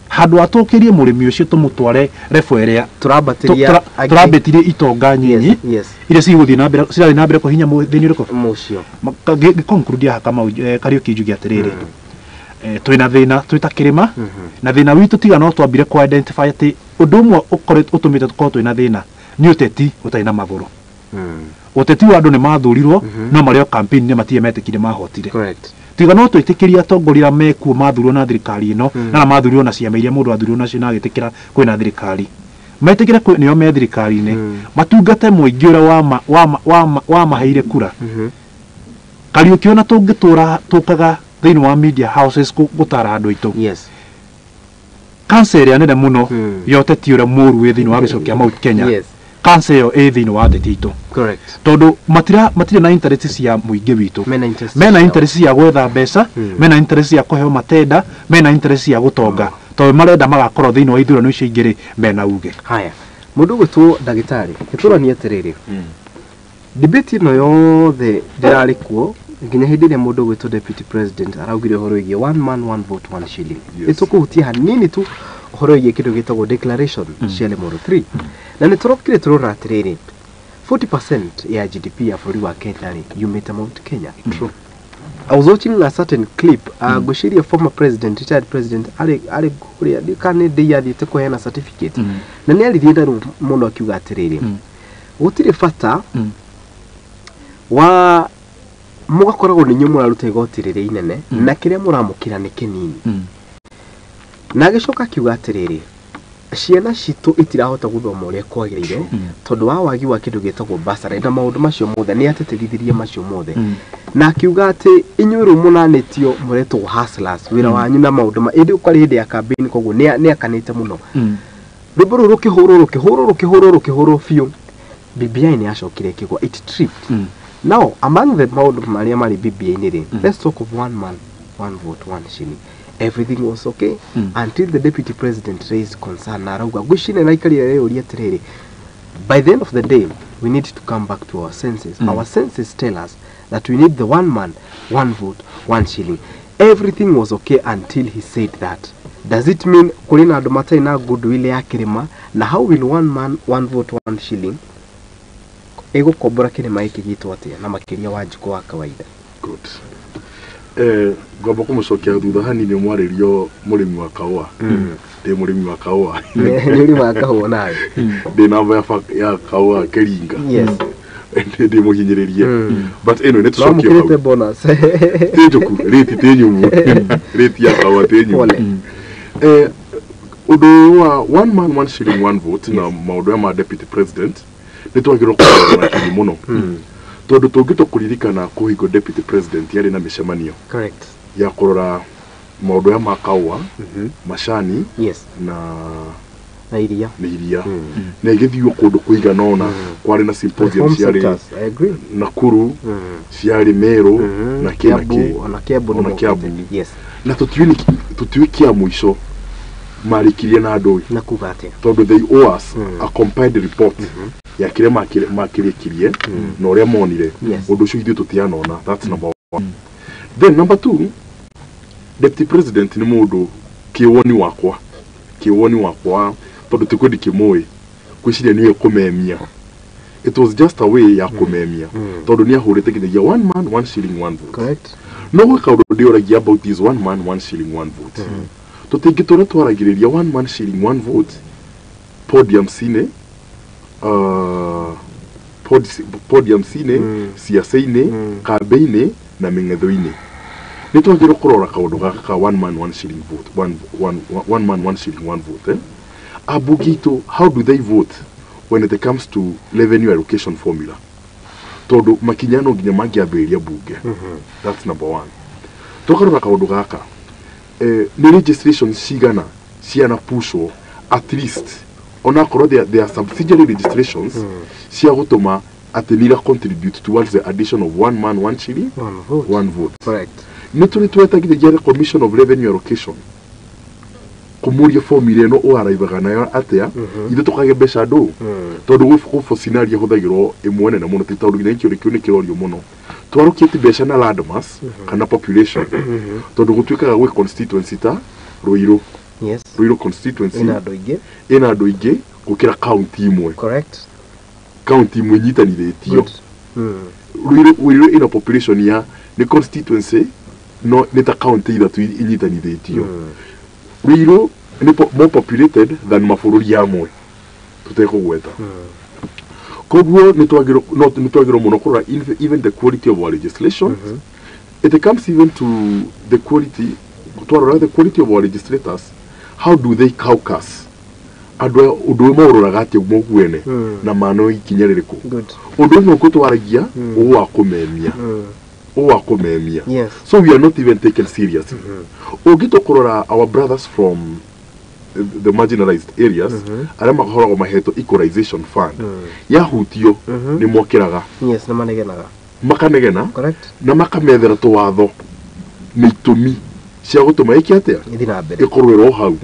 Handũ atũkĩrie mũrĩmi ũcio tũmũtware level ĩrĩa tũrambĩtirie itonga nyinyi iria cigũthiĩ na mbere cirathiĩ na mbere kũhinya mũthĩni ũrĩkũ mũcio. Ngĩconclude haha Kamau, Kariũki njuge atĩrĩrĩ, twĩna thĩna twĩ ta kĩrĩma, na thĩna witũ tiga no twambire kũ identify atĩ ũndũ ũmwe ũkoretwo ũtũmĩte tũkorwo twĩna thĩna nĩ ũteti ũtarĩ na magũrũ. Ũteti wa andũ nĩ mathurirwo no marĩ o campaign nĩ matirĩ metĩkire mahotire. Tiga no twĩtĩkĩrie atongoria mekuo mathurirwo na thirikari ĩno na mathurirwo na ciama iria mũndũ athurirwo nacio na agĩtĩkĩra kwĩna thirikari, metĩkĩre nĩo me thirikari-inĩ, matungate mũingĩ ũrĩa wamaheire kura. Kariũki ona tũngĩtũra tũkaga thĩinĩ wa media houses gũtara andũ aitũ, cancer ĩrĩa nene mũno ya ũteti ũrĩa mũru wĩ thĩinĩ wa gĩcigo kĩa Mount Kenya, cancer ĩyo ĩ thĩinĩ wa ateti aitũ. Tondũ matirĩ na interest cia mũingĩ witũ, mena interest cia gwetha mbeca, mena interest cia kũheo matenda, mena interest cia gũtonga, tondũ marenda magakorwo thĩinĩ wa ithurano icio ingĩ rĩ mena uge. Haya, mũndũ ũgwĩtwo ndagĩtarĩ gĩtũranie atĩrĩrĩ, debate ĩno yothe ndĩrarĩ kuo nginya hĩndĩ ĩrĩa mũndũ ũgwĩtwo deputy president araugire ũhoro wĩgiĩ one man one vote one shilling. Nĩtũkũhutia hanini tu ũhoro wĩgiĩ kĩndũ gĩtagwo declaration cia Limuru 3, na nĩ tũrokire tũrona atĩrĩrĩ 40% ya GDP ya bũrũri wa Kenya rĩ yumĩte Mount Kenya. I was watching a certain clip, ngwĩciria former president, retired president, arĩ kũrĩa kana nĩ ndĩ athiĩte kũheana certificate, na nĩ aririe na ruo mũno akiuga atĩrĩrĩ, gũtirĩ bata wa mũgakoragwo nĩ inyuĩ mũraruta igoti rĩrĩa inene na kĩrĩa mũramũkĩra nĩ kĩnini. Na agĩcoka akiuga atĩrĩrĩ, ciana citũ itirahota gũthoma ũrĩa kwagĩrĩire tondũ wa wagi wa kĩndũ gĩtagwo bursary na maũndũ macio mothe, nĩ ateterithirie macio mothe, na akiuga atĩ inyuĩ rĩu mũnanĩtio mũretwo hustlers, wĩra wanyu na maũndũ ma ĩndĩ kwarĩ hĩndĩ ya campaign, koguo nĩ akanĩte mũno. Rwĩmbo rũu rũkĩhũrwo rũkĩhũrwo rũkĩhũrwo rũkĩhũrwo biũ, BBI nĩ yacokire ĩkĩgwa, it tripped. Now among the maũndũ marĩa marĩ BBI-inĩ rĩ, let's talk of one man one vote one shilling. Everything was okay until the deputy president raised concern na arauga ngwĩciria na aikarire rĩũria atĩrĩrĩ, by the end of the day we need to come back to our senses. Our senses tell us that we need the one man one vote one shilling. Everything was okay until he said that. Does it mean kũrĩ na andũ matarĩ na goodwill ya kĩrĩma? Na how will one man one vote one shilling ĩgũkombora kĩrĩma gĩkĩ gitũ atĩa, na makĩria Wanjikũ wa kawaida? Good. Ngwamba kũmũcokia thutha hanini mwarĩrio mũrĩmi wa kahũa. Ndĩ mũrĩmi wa kahũa. Nĩ ũrĩmaga kahũa nawe? Ndĩ namba ya kahũa Kĩringa. Ndĩ mũhinyĩrĩrie. But anyway, nĩ tũcokie hau. Mamũkĩrĩte bonus. Ti njũku, rĩti ti nyũmũ. Rĩti ya kahũa ti nyũmũ. Ũndũ wa one man one shilling one vote na maũndũ aya ma deputy president nĩ twagĩrĩirwo kũrora na kinyi mũno, tondũ tũngĩtua kũririkana kũhingo deputy president yarĩ na mĩcemanio ya kũrora maũndũ aya ma kahũa, macani na iria, na iria, na ĩgĩthiio kũndũ kũigana ũna. Kwarĩ na symposium ciarĩ Nakuru, ciarĩ Meru na kĩ na kĩ, ona Kiambu, ona Kiambu. Na tũtiũĩ kĩa mũico marĩkirie na andũ na kuga atĩa, tondũ they owe us a compiled report ya kĩrĩa makĩrĩkirie na ũrĩa monire. Ũndũ ũcio ithuĩ tũtianona. That's number one. Then number two, deputy president nĩ mũndũ kĩwoni wakwa tondũ ti kwĩ ndikĩmũĩ, ngwĩciria nĩwe kũmemia. It was just a way ya kũmemia, tondũ nĩ ahũrĩte nginyagia one man one shilling one vote. No gwĩ kaũndũ ndĩũragia about this one man one shilling one vote. Tũtingĩtũra twaragĩrĩria one man shilling one vote podium-inĩ, podium-inĩ, ciaca-inĩ, kambĩ-inĩ na mĩng'etho-inĩ. Nĩ twagĩrĩirwo kũrora kaũndũ gaka ka one man one shilling vote, one man one shilling one vote, eh? Ambunge itũ, how do they vote when it comes to revenue allocation formula? Tondũ makinya no nginya mangĩambĩrĩria bunge. That's number one. Tũkarora kaũndũ gaka, nĩ legislation cigana ciana pushwo, at least onakorwo there are subsidiary legislations cia gũtũma atĩ nĩ ira contribute towards the addition of one man one shilling one vote. One vote. Correct. Nĩ tũrĩ twetagithĩria the Commission of Revenue Allocation kũmũria formula ĩno ũaraivaga nayo atĩa, ithuĩ tũkage mbeca ndũ, tondũ gũkũ scenario ĩhũthagĩrwo ĩmwe nene mũno, ti tondũ nginya kĩũria kĩu nĩ kĩrorio mũno twarũkĩte mbeca na landmass kana population, tondũ gũtuĩkaga gwĩ constituency ta Ruiru. Ruiru constituency ina andũ aingĩ. Ĩna andũ aingĩ gũkĩra county imwe. County imwe inyitanithĩtio. Ruiru ĩna population ya nĩ constituency no nĩ ta county ithatũ inyitanithĩtio. Ruiru nĩ more populated than mabũrũri amwe tũtekũgweta. Koguo nĩ twagĩrĩirwo, no nĩ twagĩrĩirwo mũno kũrora even the quality of our legislation. It comes even to the quality, twarora the quality of our legislators, how do they caucus? Andũ aya ũndũ ũyũ maũroraga atĩa mũguene na mano ikinya rĩrĩkũ? Ũndũ ũmwe ũkũtwaragia ũũ wa kũmemia, ũũ wa kũmemia. So we are not even taken seriously. Ũngĩtua kũrora our brothers from the marginalized areas, arĩa makoragwo mahetwo equalization fund, yahutio nĩ mokĩraga. Yes, na manegenaga. Makanegena. Na makamethera tũwatho nĩ itũmi cia gũtũma ĩke atĩa? Ĩthiĩ na mbere. Ĩkorwo ĩro hau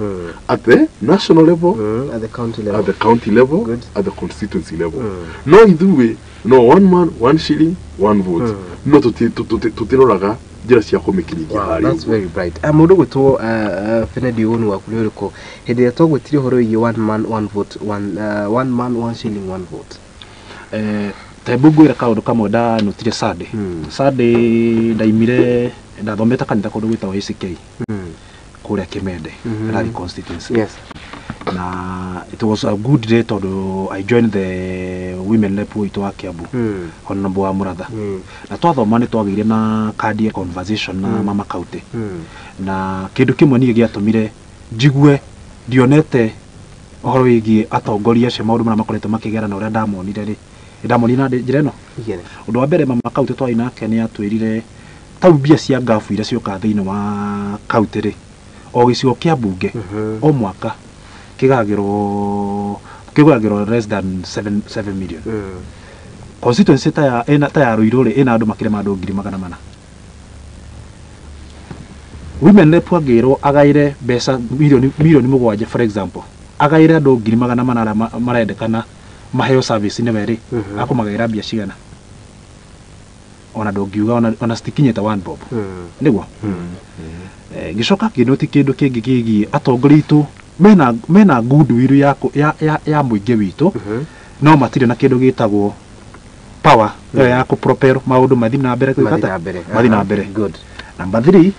at the national level, At the county level. At the county level. At the constituency level. No ithuĩ no one man one shilling one vote, no tũtiroraga njĩra cia kũmĩkinyithia harĩa That's ũguo. very bright. Mũndũ gwĩtwo Kennedy, woni waku nĩ ũrĩkũ hĩndĩ ĩrĩa twagwĩtire ũhoro wĩgiĩ one man one vote, one man one shilling one vote? Tembu ngwĩra kaũndũ kamwe ndanotire Sunday. Sunday ndaimire ndathomete kanitha kũndũ gwĩtagwo ACK kũrĩa Kimende, Rari constituency. Na it was a good day tondũ I joined the women rep witũ wa Kiambu, Honorable wa Muratha, na twathoma nĩ twagĩire na kandi ya conversation na mama county, na kĩndũ kĩmwe niĩ gĩatũmire njigue ndionete ũhoro wĩgiĩ atongoria acio, maũndũ marĩa makoretwo makĩgera na ũrĩa ndamonire rĩ, ndamonire na njĩra ĩno. Ũndũ wa mbere, mama county twarĩ nake nĩ atwĩrire tau mbia cia ngabu iria ciũkaga thĩinĩ wa county rĩ, o gĩcigo kĩa mbunge o mwaka kĩgagĩrwo less than 7 million. Constituency ta ya ĩna ta ya Ruiru rĩ, ĩna andũ makĩria ma andũ 400,000. Women rep angĩrwo agaĩre mbeca milioni 7, for example, agaĩre andũ 400,000 arĩa marendekana maheo service nĩwe rĩ, akũmagaĩra mbia cigana? Ona ndũngiuga ona citikinyĩte one bob. Nĩguo ngĩcoka ngĩnoti kĩndũ kĩngĩ kĩgiĩ atongoria aitũ mena goodwill ya mũingĩ witũ, no matirĩ na kĩndũ gĩtagwo power ĩyo ya kũ propel maũndũ mathiĩ na mbere. Mathiĩ na mbere. Mathiĩ na mbere. Number three,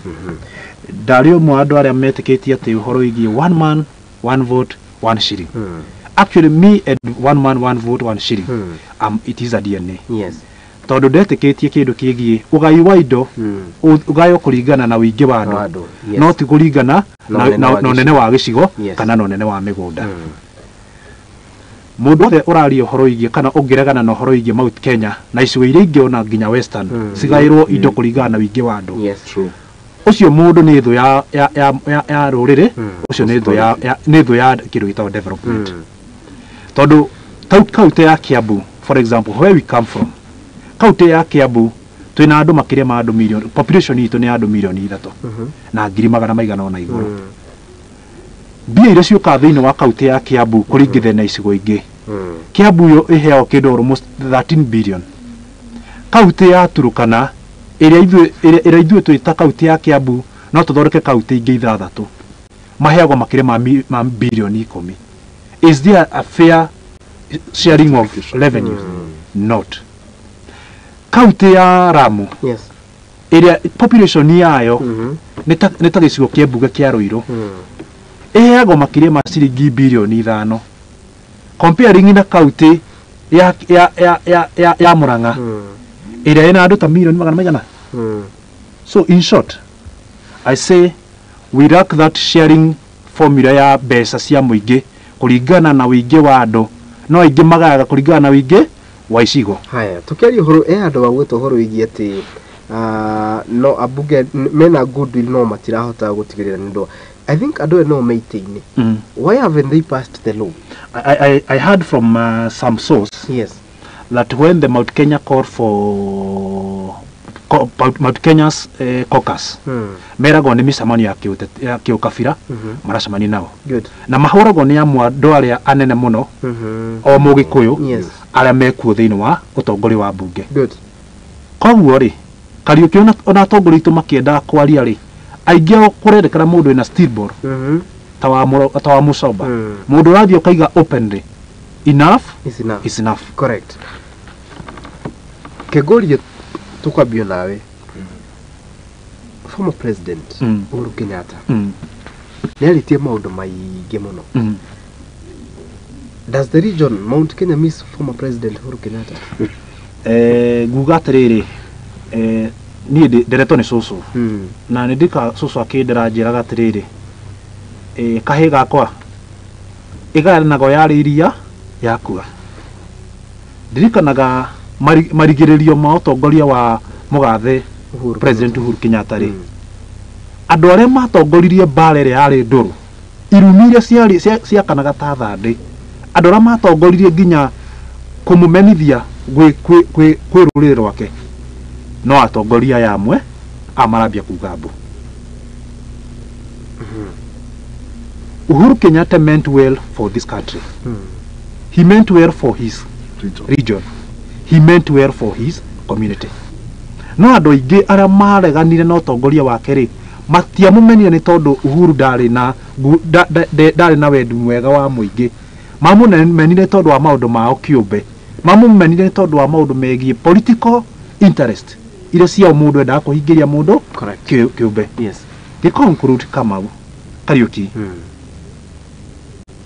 ndarĩ ũmwe wa andũ arĩa metĩkĩtie atĩ ũhoro wĩgiĩ one man one vote one shilling, actually me and one man one vote one shilling, it is a DNA, tondũ ndetĩkĩtie kĩndũ kĩgiĩ ũgai wa indo ũgaywo kũringana na ũingĩ wa Wa andũ, andũ, yes. no ti kũringana na ũnene wa na ũnene wa gĩcigo kana na ũnene wa mĩgũnda. Mũndũ wothe ũraria ũhoro wĩgiĩ kana ũngĩregana na ũhoro wĩgiĩ Mount Kenya na icigo iria ingĩ ona nginya Western cigaĩrwo indo kũringana na ũingĩ wa andũ, ũcio mũndũ nĩ thũ ya rũrĩrĩ, ũcio nĩ thũ nĩ thũ ya kĩndũ gĩtagwo development, tondũ tau kaunti ya Kiambu, for example, where we come from, kaunti ya Kiambu twĩna andũ makĩria ma andũ milioni, population itũ nĩ andũ 3 milioni na ngiri magana maigana ona igũrũ. Mbia iria ciũkaga thĩinĩ wa kaunti ya Kiambu kũringithania na icigo ingĩ, Kiambu yo ĩheagwo kĩndũ almost 13 billion. Kaunti ya Turukana ĩrĩa ithuĩ twĩta kaunti ya Kiambu no tũthondeke kaunti ingĩ ithathatũ, maheagwo makĩria ma bilioni 10. Is there a fair sharing of revenues? Not. Kaunti ya Lamu ĩrĩa population yayo nĩ ta gĩcigo kĩa mbunge kĩa Ruiru, ĩheagwo makĩria ma ciringi bilioni 5, comparing na kaunti ya Murang'a ĩrĩa ĩna andũ ta milioni magana maigana. So in short, I say we lack that sharing formula ya mbeca cia mũingĩ kũringana na ũingĩ wa andũ, no aingĩ magayaga kũringana na ũingĩ wa icigo. Haya, tukiaria ũhoro e handũ wa gwĩta ũhoro wĩgiĩ atĩ no ambunge mena goodwill no matirahota gũtigĩrĩra nĩ ũndũ. I think andũ aya no meitĩ-inĩ. Why haven't they passed the law? I heard from some source that when the Mount Kenya called for Mount Kenya's caucus, meragwo nĩ mĩcemanio ya ya kĩũkabira maracemania nao. Na mahũragwo nĩ amwe andũ arĩa anene mũno o Mũgĩkũyũ arĩa mekuo thĩinĩ wa ũtongoria wa mbunge. Koguo rĩ, Kariũki, ona atongoria aitũ makĩendaga kwaria rĩ, aingĩ ao kũrendekana mũndũ wĩna steel ball ta wa Mũcomba, mũndũ ũrathiĩ ũkaiga openly enough is enough. Is enough. Correct. Kegorie, tukwambio nawe. Former President Uhuru Kenyatta nĩ arĩtie maũndũ maingĩ mũno. Does the region Mount Kenya miss former President Uhuru Kenyatta? Nguga atĩrĩrĩ, niĩ nderetwo nĩ cũcũ na nĩ ndika cũcũ akĩndera njĩraga atĩrĩrĩ, kahĩ gakwa ĩgayanago yarĩ iria yakua. Ndirikanaga marigĩrĩrio ma ũtongoria wa mũgathe Uhuru President Uhuru Kenyatta rĩ, Kenyatta. Andũ arĩa matongoririe mbara ĩrĩa yarĩ ndũrũ, irumi iria ciarĩ ciakanaga ta thandĩ, andũ arĩa matongoririe nginya kũmũmenithia kwĩ rũrĩrĩ rwake, no atongoria aya amwe amarambia kuga mbu. Uhuru Kenyatta meant well for this country. He meant well for his region. Region. He meant well for his community. No andũ aingĩ arĩa mareganire na ũtongoria wake rĩ, matiamũmenire nĩ tondũ Uhuru ndarĩ na wendi mwega wa mũingĩ. Mamũmenire tondũ wa maũndũ mao kĩũmbe, mamũmenire nĩ tondũ wa maũndũ megiĩ political interest iria ciao mũndũ endaga kũhingĩria mũndũ kĩũmbe. Gĩ conclude, Kamau Kariuki,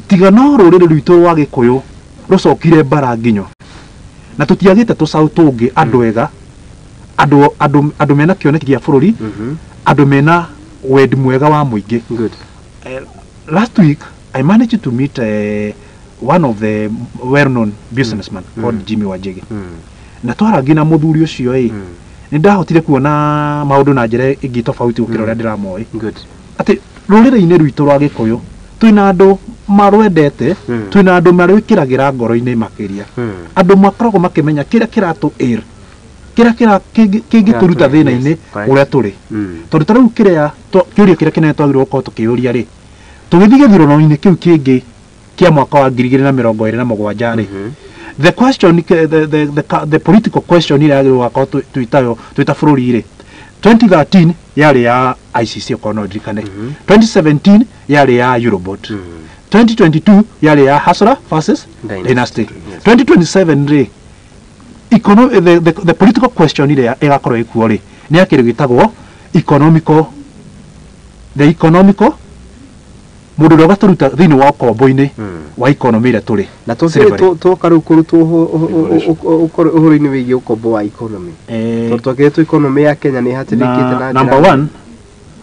tiga no rũrĩrĩ rwitũ rwa Gĩkũyũ rũcokire mbara nginyo na tũtiagĩte tũcaũ tũngĩ, andũ ega, andũ mena kĩoneki gĩa bũrũri, andũ mena wendi mwega wa mũingĩ. Last week I managed to meet one of the well-known businessman called Jimmy Wanjigi, na twarangi na mũthuri ũcio ĩ, nĩ ndahotire kuona maũndũ na njĩra ĩngĩ tofauti gũkĩra ũrĩa ndĩramoĩ, atĩ rũrĩrĩ-inĩ rwitũ rwa Gĩkũyũ twĩna andũ marwendete, twĩna andũ marwĩkĩragĩra ngoro-inĩ makĩria, andũ makoragwo makĩmenya kĩrĩa kĩratũ ĩr kĩrĩa kĩngĩtũruta thĩna-inĩ ũrĩa tũrĩ. Tondũ ta rĩu kĩrĩa kĩũria kĩrĩa kĩnene twagĩrĩirwo gũkorwo tũkĩũria rĩ, tũgĩthiĩ gĩthurano-inĩ kĩu kĩngĩ kĩa mwaka wa 2027 rĩ, the question the political question ĩrĩa yagĩrĩirwo gũkorwo twĩtayo twĩta bũrũri rĩ, 2013 yarĩ ya ICC, okorwo no ndirikane, 2017 yarĩ ya Eurobond, 2022 yarĩ ya Hustler versus Dynasty. Dynasty. 2027 rĩ, the political question ĩrĩa ĩgakorwo ĩkuo rĩ, nĩ ya kĩndũ gĩtagwo economical, the economical mũndũ ũrĩa ũgatũruta thĩinĩ wa ũkombo-inĩ wa economy ĩrĩa tũrĩ. Na Slavery. twoka rĩu kũrutwo ũhoro-inĩ wĩgiĩ ũkombo wa economy, tondũ twakĩrĩtwo economy ya Kenya nĩ ĩhatĩrĩkĩte na na number njĩra one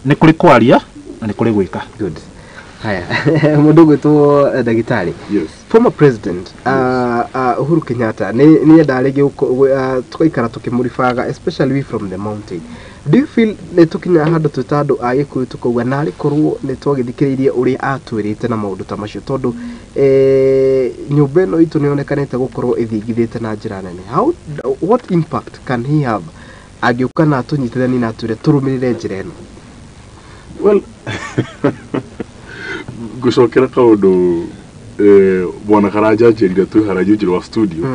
nĩ kũrĩ kwaria na nĩ kũrĩ gwĩka. Good. Haya, mũndũ ũgwĩtwo ndagĩtarĩ, former President Uhuru Kenyatta nĩ endaga rĩngĩ tũgaikara tũkĩmũribaga, especially we from the mountain. Do you feel nĩ tũkinyaga handũ twĩ ta andũ a Gĩkũyũ tũkauga narĩ korwo nĩ twagĩthikĩrĩirie ũrĩa atwĩrĩte na maũndũ ta macio, tondũ nyũmba ĩno itũ nĩ yonekanĩte gũkorwo ĩthingithĩte na njĩra nene? How, what impact can he have angĩũka na atũnyitithanie na atwĩre tũrũmĩrĩre njĩra ĩno? Well, ngũcokera kaũndũ bwana Karanja anjĩrire twĩ harĩa njĩra wa studio.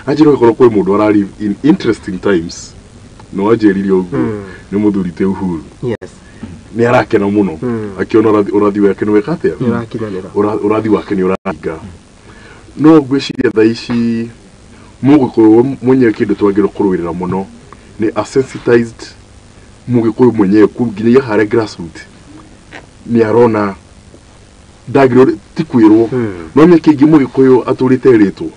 Anjĩra ũgĩkorwo kwĩ mũndũ arari in interesting times, no anjĩrire ũguo nĩ mũthuri ti Uhuru. Nĩ arakena mũno akiona ũrathi wake nĩ weka atĩa. Nĩ ũrakinyanĩra. Ũrathi wake nĩ ũrahinga. No ngwĩciria thaa ici mũgĩkũyũ mwenyewe kĩndũ twagĩrĩirwo kũrũĩrĩra mũno nĩ a sensitized mũgĩkũyũ mwenyewe nginyagia harĩa grassroot nĩ arona ndagĩrĩirwo ti kwĩrwo. No mĩaka ĩngĩ mũgĩkũyũ atũrĩte ĩrĩtwo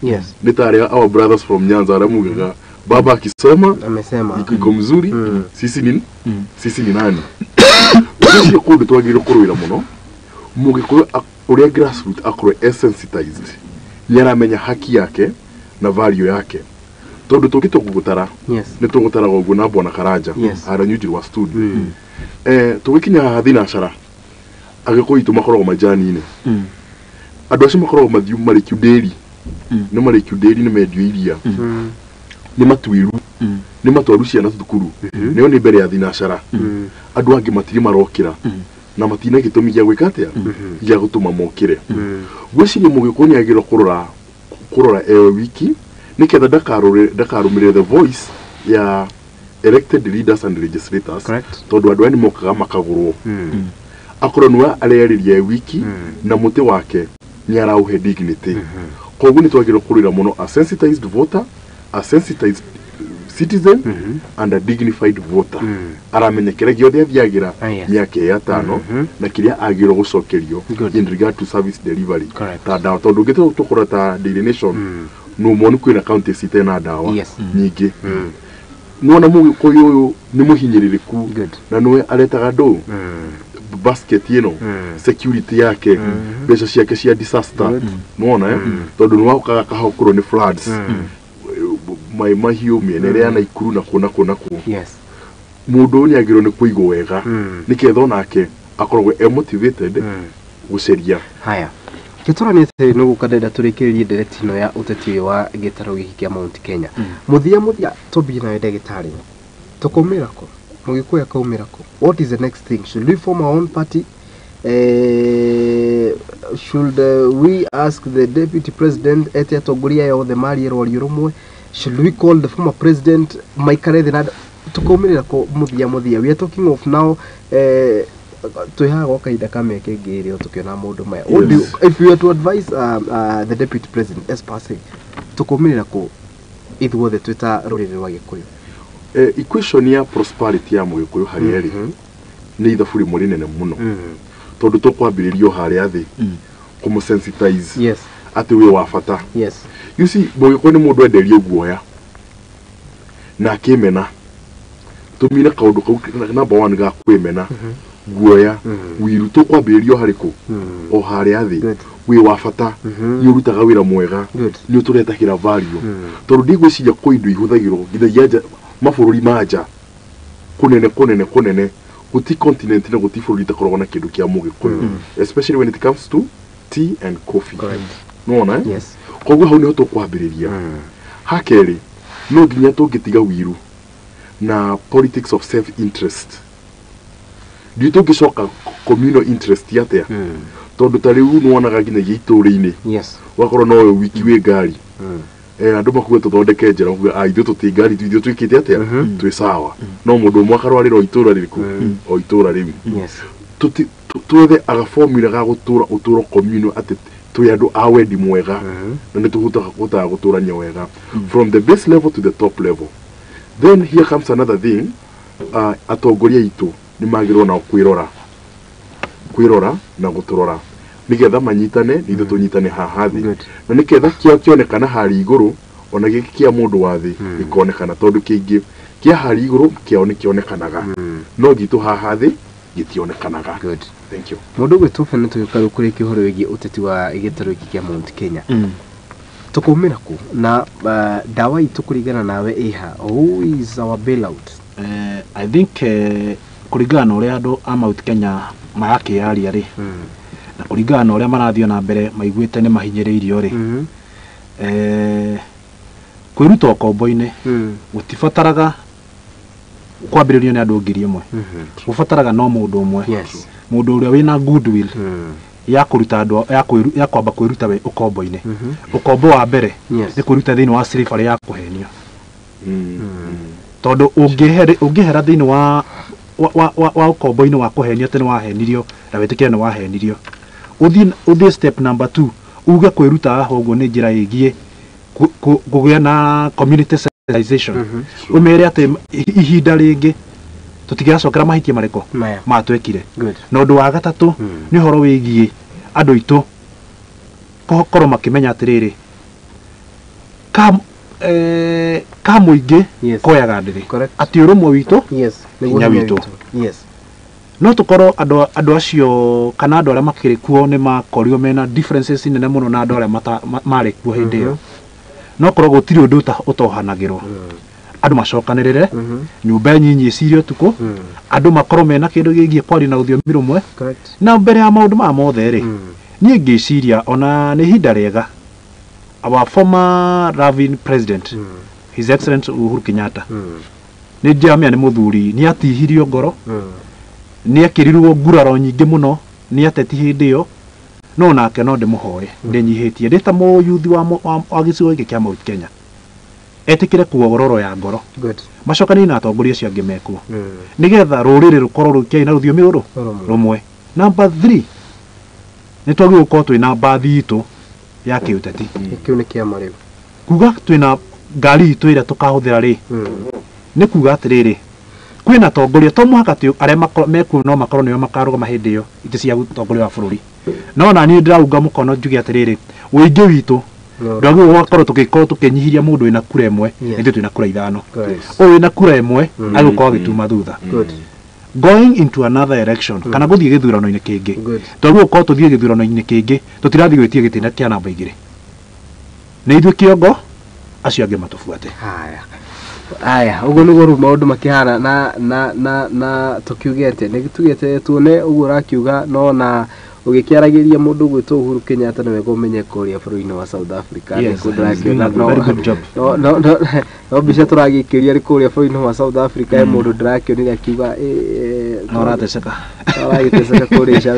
nĩ ta arĩa our brothers from Nyanza arĩa mugaga Baba akisema Amesema. Iko mzuri. Sisi ni nani? Ũcio kũndũ twagĩrĩirwo kũrũĩra mũno mũgĩkũyũ ũrĩa grassroot akorwo e sensitized, nĩ aramenya haki yake na value yake, tondũ tũngĩtua gũgũtara, nĩ tũgũtaraga ũguo na bwana Karanja harĩa Nyunjiri wa studio. Tũgĩkinya haha thinacara, agĩkũyũ itũ makoragwo majani-inĩ. Andũ acio makoragwo mathiũ marĩkiu ndĩri, nĩ marĩkiu ndĩri, nĩ mendio iria, nĩ matuiru, nĩ matwaru ciana thukuru, nĩo nĩ mbere ya thinacara. Andũ angĩ matirĩ marokĩra na matina gĩtũmi gĩa gwĩka atĩa gĩa gũtũma mokĩre. Ngwĩciria mũgĩkũyũ nĩ agĩrĩirwo kũrora ewe wiki nĩgetha ndakarũmĩrĩre the voice ya elected leaders and legislators, tondũ andũ aya nĩ mokaga makagũrwo. Akorwo nĩwe areyarĩria e wiki na mũtĩ wake nĩ araũhe dignity. Koguo nĩ twagĩrĩirwo kũrũĩra mũno a sensitized voter, a sensitized citizen and a dignified voter, aramenya kĩrĩa gĩothe athiagĩra mĩaka ĩ atano na kĩrĩa agĩrĩirwo gũcokerio in regard to service delivery, ta ndawa, tondũ ũngĩtua tũkũrora ta Daily Nation, no moni kwĩna counties itena ndawa nyingĩ. Nĩwona mũgĩkũyũ ũyũ nĩ mũhinyĩrĩrĩku na nĩwe aretaga ndũ basket ĩno, security yake, mbeca ciake cia disaster. Nĩwona, eh? Tondũ nĩ waũkaga kahokũrwo nĩ floods, maĩ mahiũ mĩena ĩrĩa ya Naikuru na kũ na kũ na kũ. Mũndũ ũyũ nĩ agĩrĩirwo nĩ kũigwo wega nĩketha onake akoragwo e motivated gũceria. Haya, gĩtũra atĩ nĩ gũka ndenda tũrĩkĩrĩrie ndereti ĩno ya ũteti ũyũ wa gĩtarũ gĩkĩ kĩa Mount Kenya. Mũthia mũthia, tũmbie nawe ndagĩtarĩ, tũkaumĩra kũ? Mũgĩkũyũ akaumĩra kũ? What is the next thing? Should we form our own party? Should we ask the deputy president ete atongoria aya othe marie rwario rũmwe? Should we call the former president maikare thĩ na tũkaumĩrĩra kũ? Mũthia mũthia, we are talking of now, twĩ haha gwa kahinda ka mĩaka ĩngĩ ĩrĩ o tũkĩona maũndũ maya. What do you, if you were to advise the deputy president as per se, tũkaumĩrĩra kũ ithuothe twĩ ta rũrĩrĩ rwa Gĩkũyũ? Equation ya prosperity ya mũgĩkũyũ harĩa ĩrĩ nĩ ithabu rĩmwe rĩnene mũno, tondũ tũkwambĩrĩria o harĩa thĩ kũmũ-sensitize atĩ wĩ wa bata. You see, mũgĩkũyũ nĩ mũndũ enderio guoya na akĩmena. Tũmine kaũndũ kau number one ga kwĩmena, guoya, wiru. Tũkwambĩrĩria o harĩ kũ? O harĩa thĩ. Wĩ wa bata, nĩ ũrutaga wĩra mwega, nĩ ũtũretagĩra value, tondũ ndigwĩciria kwĩ indo ihũthagĩrwo nginyagia nja, mabũrũri ma nja kũnene kũnene kũnene. Gũti continent na gũti bũrũri itakoragwo na kĩndũ kĩa mũgĩkũyũ, especially when it comes to tea and coffee. Nĩwona, eh? Yes. Koguo hau nĩho tũkwambĩrĩria. Hakerĩ, no nginya tũngĩtiga wiru na politics of self interest, ndiũ tũngĩcoka communal interest atĩa, tondũ ta rĩu nĩwonaga nginyagia itũũra-inĩ wakorwo nowe wiki wĩ ngari, andũ makuge tũthondeke njĩra, makuge, "Ah, ithuĩ tũti ngari, ithuĩ twĩkĩte atĩa, twĩ sawa." No mũndũ ũmwe akarwarĩra o itũũra rĩrĩkũ, o itũũra rĩu. Twethe aga formula ga gũtũra ũtũro communal, atĩ twĩ andũ a wendi mwega na nĩ tũhotaga gũtũrania wega from the base level to the top level. Then here comes another thing. Atongoria aitũ nĩ magĩrĩirwo nao kwĩrora na gũtũrora nĩgetha manyitane na ithuĩ tũnyitane haha thĩ, na nĩgetha kĩao kĩonekana harĩa igũrũ, ona gĩkĩ kĩa mũndũ wa thĩ gĩkonekana, tondũ kĩingĩ kĩa harĩa igũrũ kĩao nĩ kĩonekanaga, no gitũ haha thĩ gĩtionekanaga. Thank you. Mũndũ ũgwĩtwo Bene, tũgĩũka rĩu kũrĩkia ũhoro wĩgiĩ ũteti wa gĩtarũ gĩkĩ kĩa Mount Kenya, tũkaumĩra kũ na ndawa itũ kũringana nawe ĩha? Who is our bailout? I think kũringana na ũrĩa andũ a Mount Kenya marakĩaria rĩ, na kũringana na ũrĩa marathiĩ na mbere maiguĩte nĩ mahinyĩrĩirio rĩ, kwĩruta ũkombo-inĩ gũtibataraga kwambĩrĩrio nĩ andũ 1,000. Gũbataraga no mũndũ ũmwe, mũndũ ũrĩa wĩna goodwill ya kũruta andũ ya kwamba kwĩruta we ũkombo-inĩ. Ũkombo wa mbere nĩ kwĩruta thĩinĩ wa slavery ya kũhenio, tondũ ũngĩhera thĩinĩ wa ũkombo-inĩ wa kũhenio atĩ nĩ wahenirio na wĩtĩkĩre nĩ wahenirio, ũthiĩ step number two, uge kwĩruta haha ũguo nĩ njĩra ĩgiĩ kũgĩa na community sensitization, ũmere atĩ ihinda rĩngĩ tũtigacokera mahĩtia marĩkũ Maya. matwekire. Na ũndũ wa gatatũ nĩ ũhoro wĩgiĩ andũ aitũ korwo makĩmenya atĩrĩrĩ, come Ka mũingĩ koyaga ndĩrĩ atĩ ũrũmwe witũ hinya witũ. No tũkorwo andũ acio kana andũ arĩa makĩrĩ kuo nĩ makorirwo mena differences nene mũno na andũ arĩa marĩ kuo hĩndĩ ĩyo. No korwo gũtirĩ ũndũ ũtohanagĩrwo. Andũ macokanĩrĩre, nyũmba nyinyi ĩcirie ũtukũ, andũ makorwo mena kĩndũ gĩgiĩ kwaria na rũthiomi rũmwe. Na mbere ya maũndũ maya mothe rĩ, niĩ ngĩciria ona nĩ ihinda rĩega our former loving president, His Excellency Uhuru Kenyatta, nĩ ndiramenya nĩ mũthuri, nĩ atihirio ngoro, nĩ ekĩrirwo nguraro nyingĩ mũno nĩ ateti hĩndĩ ĩyo, no nake no ndĩmũhoe ndĩnyihĩtie ndĩ ta mũyuthi wa gĩcigo gĩkĩ kĩa Mount Kenya, etĩkĩre kuogororo ya ngoro macokanĩrie na atongoria acio angĩ mekuo nĩgetha rũrĩrĩ rũkorwo rũkĩaria na rũthiomi rũrũ rũmwe. Number 3, nĩ twagĩrĩirwo gũkorwo twĩna mbathi itũ ya kĩũteti. Kĩu nĩ kĩama rĩu. Kuga twĩna ngari itũ ĩrĩa tũkahũthĩra rĩ, nĩ kuga atĩrĩrĩ, kwĩna atongoria to mũhaka atĩ arĩa mekuo no makorwo nĩo makarũgama hĩndĩ ĩyo itĩ cia ũtongoria wa bũrũri. No na niĩ ndĩraunga mũkono njuge atĩrĩrĩ, ũingĩ witũ ndwagĩrĩirwo gũkorwo tũgĩkorwo tũkĩnyihiria mũndũ wĩna kura ĩmwe, ithuĩ twĩna kura 5. Ũyũ wĩna kura ĩmwe agũkorwo agĩtuma thutha. Going into another election kana gũthiĩ gĩthurano-inĩ kĩngĩ, twagĩrĩirwo gũkorwo tũthiĩ gĩthurano-inĩ kĩngĩ, tũtirathiĩ gwĩtia gĩtĩ kĩa namba 2. Nĩ ithuĩ kĩongo, acio angĩ matũbuate. Haya, ũguo nĩguo rĩu maũndũ makĩhana na na na na tũkiugĩte nĩ tugĩte tuone ũguo ũrakiuga, no na ũgĩkĩaragĩria mũndũ ũgwĩtwo Uhuru Kenyatta nĩ wega ũmenye kũrĩa bũrũri-inĩ wa South Africa. No mbica tũragĩkĩria nĩ kũrĩa bũrũri-inĩ wa South Africa, he mũndũ ndĩrakĩonire akiuga no arateceka, aragĩteceka kũrĩa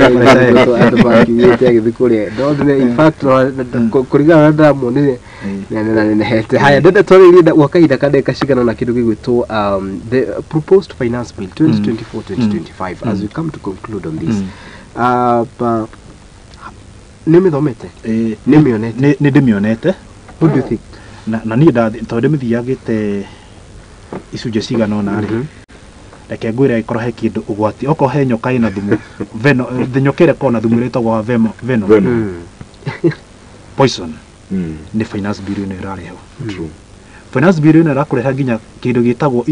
andũ makiugĩte agĩthiĩ kũrĩa. No in fact kũringana na ndĩramuonire nĩanenehete. Haya, ndĩrenda twarĩrie gwa kahinda ka ndagĩka cigana na kĩndũ gĩgwĩtwo the proposed finance bill 2024-2025 as we come to conclude on this. Nĩ ũmĩthomete? Nĩ ũmĩonete? Nĩ ndĩmĩonete. What do you think? Na niĩ tondũ ndĩmĩthiagĩte icunjĩ cigana ũna rĩ, reke ngwĩre ĩkorwo he kĩndũ ũgwati, okorwo he nyoka ĩna thumu, venom, nyoka ĩrĩa ĩkoragwo na thumu ĩrĩa ĩtagwo venom, poison, nĩ finance bill ĩno ĩrarehwo. Finance bill ĩno ĩrakũreha nginya kĩndũ gĩtagwo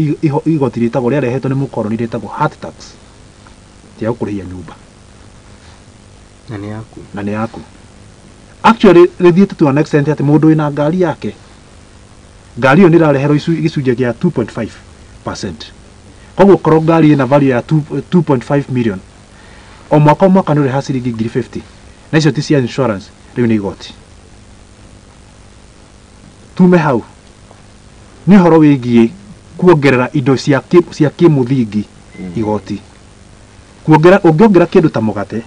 igoti rĩtagwo rĩarehetwo nĩ mũkoroni rĩtagwo hard tax, ti ya gũkũrĩhia nyũmba. Na nĩ yaku. Na nĩ yaku. Actually rĩthiĩte to an extent atĩ mũndũ wĩna ngari yake, ngari ĩyo nĩ ĩrareherwo gĩcunjĩ kĩa 2.5%. Koguo korwo ngari ĩna value ya 2.5 million, o mwaka nĩ ũrĩha ciringi 50,000, na icio ti cia insurance, rĩu nĩ igoti. Tume hau nĩ ũhoro wĩgiĩ kuongerera indo cia kĩmũthingi igoti. Kuongerera, ũngĩongerera kĩndũ ta mũgate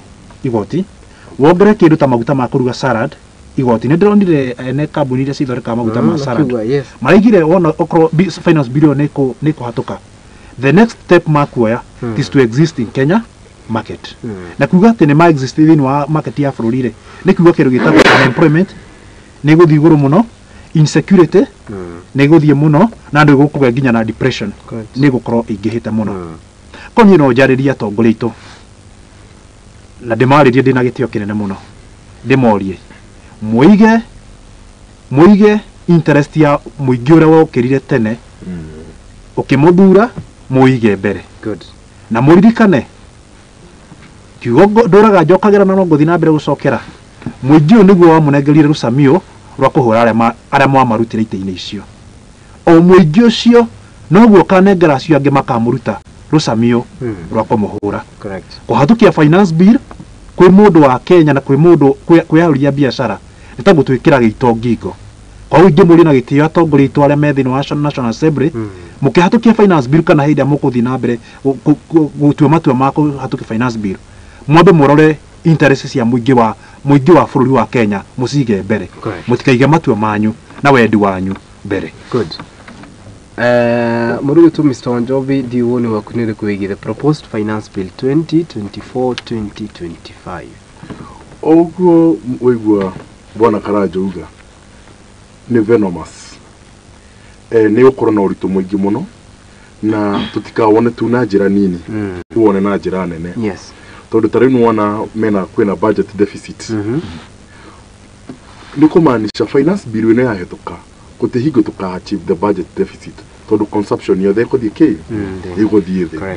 igoti, wongerere kĩndũ ta maguta ma kũruga salad igoti. Nĩ ndĩronire ene kambuni iria cithondekaga maguta ma salad maraigire wona okorwo finance bill nĩ kũhatũka, the next step makuoya is to exist in Kenya market. Na kuga atĩ nĩ ma exist thĩinĩ wa market ya bũrũri rĩ, nĩ kuga kĩndũ gĩtagwo unemployment nĩ gũthiĩ igũrũ mũno, insecurity nĩ gũthiĩ mũno, na andũ gũkũgĩa nginya na depression nĩ gũkorwo ĩingĩhĩte mũno. Korwo niĩ no njarĩrie atongoria aitũ na ndĩmarĩrie ndĩna gĩtĩo kĩnene mũno, ndĩmorie mũige interest ya mũingĩ ũrĩa wokĩrire tene ũkĩmũthura, mũige mbere. Na mũririkane kiugo ndũraga njokagĩra na no ngũthiĩ na mbere gũcokera, mũingĩ ũyũ nĩguo wamũnengerire rũcamio rwa kũhũra arĩa mwamarutĩre itĩ-inĩ icio. O mũingĩ ũcio noguo ũkanengera acio angĩ makamũruta rũcamio rwa kũmũhũra. Kũhatũkia finance bill kwĩ mũndũ wa Kenya na kwĩ mũndũ kwĩ ahũri a biacara nĩ ta gũtwĩkĩra gĩito ngingo. Koguo ingĩmũria na gĩtĩo atongoria aitũ arĩa me thĩinĩ wa National Assembly, mũkĩhatũkia finance bill kana hĩndĩ ĩrĩa mũkũthiĩ na mbere gũtua matua ma kũhatũkia finance bill, mwambe mũrore interest cia mũingĩ wa bũrũri wa Kenya, mũcige mbere, mũtikaige matua manyu na wendi wanyu mbere. Good. Mũrugĩtwo Mr. Wanjobi, ndiũ woni waku nĩ ũrĩkũ wĩgiĩ the proposed finance bill 2024-2025? Ũguo waigua bwana Karanja uga nĩ venomous, nĩ gũkorwo na ũritũ mũingĩ mũno, na tũtikawone tu na njĩra nini, tuwone na njĩra nene. Tondũ ta rĩu nĩwona mena kwĩna budget deficit. Nĩ kũmaanisha finance bill ĩno yahĩtũka Gũtirĩ hingo tũka achieve the budget deficit tondũ consumption yothe ĩgũthiĩ kĩ? Ĩgũthiĩ thĩ.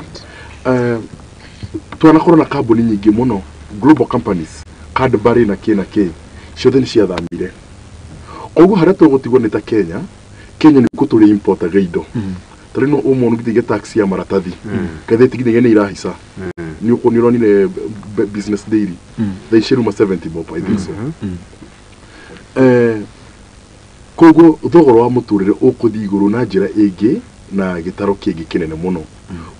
Twanakorwo na kambuni nyingĩ mũno, global companies, Cadbury na kĩ na kĩ, ciothe nĩ ciathamire. Koguo harĩa tũgũtigwo nĩ ta Kenya. Kenya nĩkuo tũrĩ importaga indo. Tarĩu no ũmwe gĩtige tax ya maratathi, ngathĩti nginyagia nĩ irahica. Nĩ ũkũ nĩ ũronire Business Daily thaa ici ruma 70 bob, I think so. Koguo thogora wa mũtũrĩre ũkũthiĩ igũrũ na njĩra ĩngĩ na gĩtaro kĩngĩ kĩnene mũno.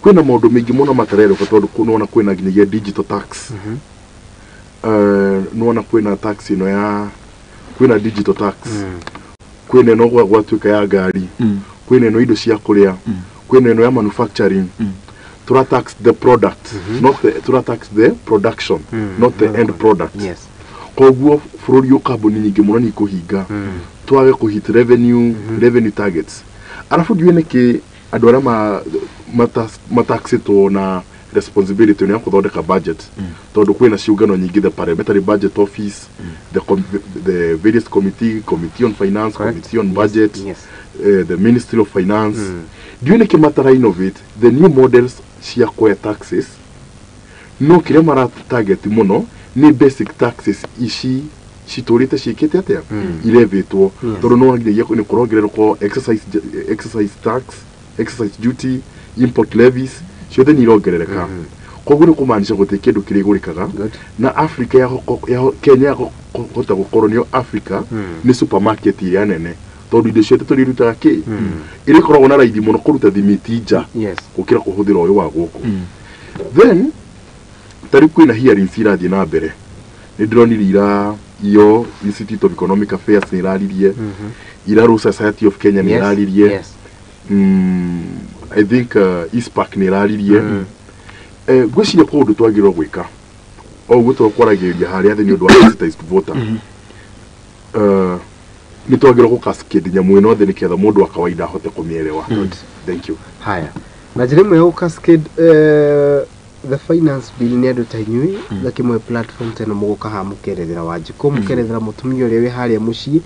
Kwĩna maũndũ maingĩ mũno matarerũka tondũ nĩwona kwĩna nginyagia digital tax. Nĩwona kwĩna tax ĩno ya, kwĩna digital tax, kwĩna ĩno gwatuĩka ya ngari, kwĩna ĩno indo cia kũrĩa, kwĩna ĩno ya manufacturing. Tura tax the product, not the, tura tax the production, not the end product. Koguo bũrũri ũyũ kambuni nyingĩ mũno nĩ ikũhinga, twage kũhit revenue targets. Arabu ndiũĩ nĩkĩ andũ arĩa mataxĩtwo na responsibility nĩ ya kũthondeka budget, tondũ kwĩna ciũngano nyingĩ, the parliamentary budget office, the various committee on finance, committee on budget, the Ministry of Finance. Ndiũĩ nĩkĩ matara innovate the new models cia kuoya taxes, no kĩrĩa mara target mũno nĩ basic taxes ici citũrĩte ciĩkĩte atĩa, irevĩtwo, tondũ no nginyagia nĩ kũrongererwo exercise tax, excise duty, import levies, ciothe nĩ irongerereka. Koguo nĩ kũmaanisha gũtirĩ kĩndũ kĩrĩgũrĩkaga. Na Africa ya Kenya yakũhota gũkorwo nĩyo Africa nĩ supermarket ĩrĩa nene, tondũ indo ciothe tũrĩrutaga kĩ ĩrĩkoragwo na raithi mũno kũruta thimiti nja gũkĩra kũhũthĩra ũyũ wa gũkũ. Then tarĩu kwĩna hearings irathiĩ na mbere. Nĩ ndĩronire ira iyo Institute of Economic Affairs nĩ ĩraririe ira, Law Society of Kenya nĩ ĩraririe. I think ICPAK nĩ ĩraririe. Ngwĩciria kwa ũndũ twagĩrĩirwo gwĩka o ũguo tũkwaragĩrĩria harĩa thĩ nĩ ũndũ wa sensitized voter, nĩ twagĩrĩirwo gũcascade nyamũ ĩno thĩ nĩgetha mũndũ wa kawaida ahote kũmĩelewa. Thank you. Haya, na njĩra ĩmwe ya gũcascade the finance bill nĩ andũ ta inyuĩ gakĩmwe platform teno mũgũka haha mũkerethera Wanjikũ, mũkerethera mũtumia ũrĩa wĩ harĩa mũciĩ,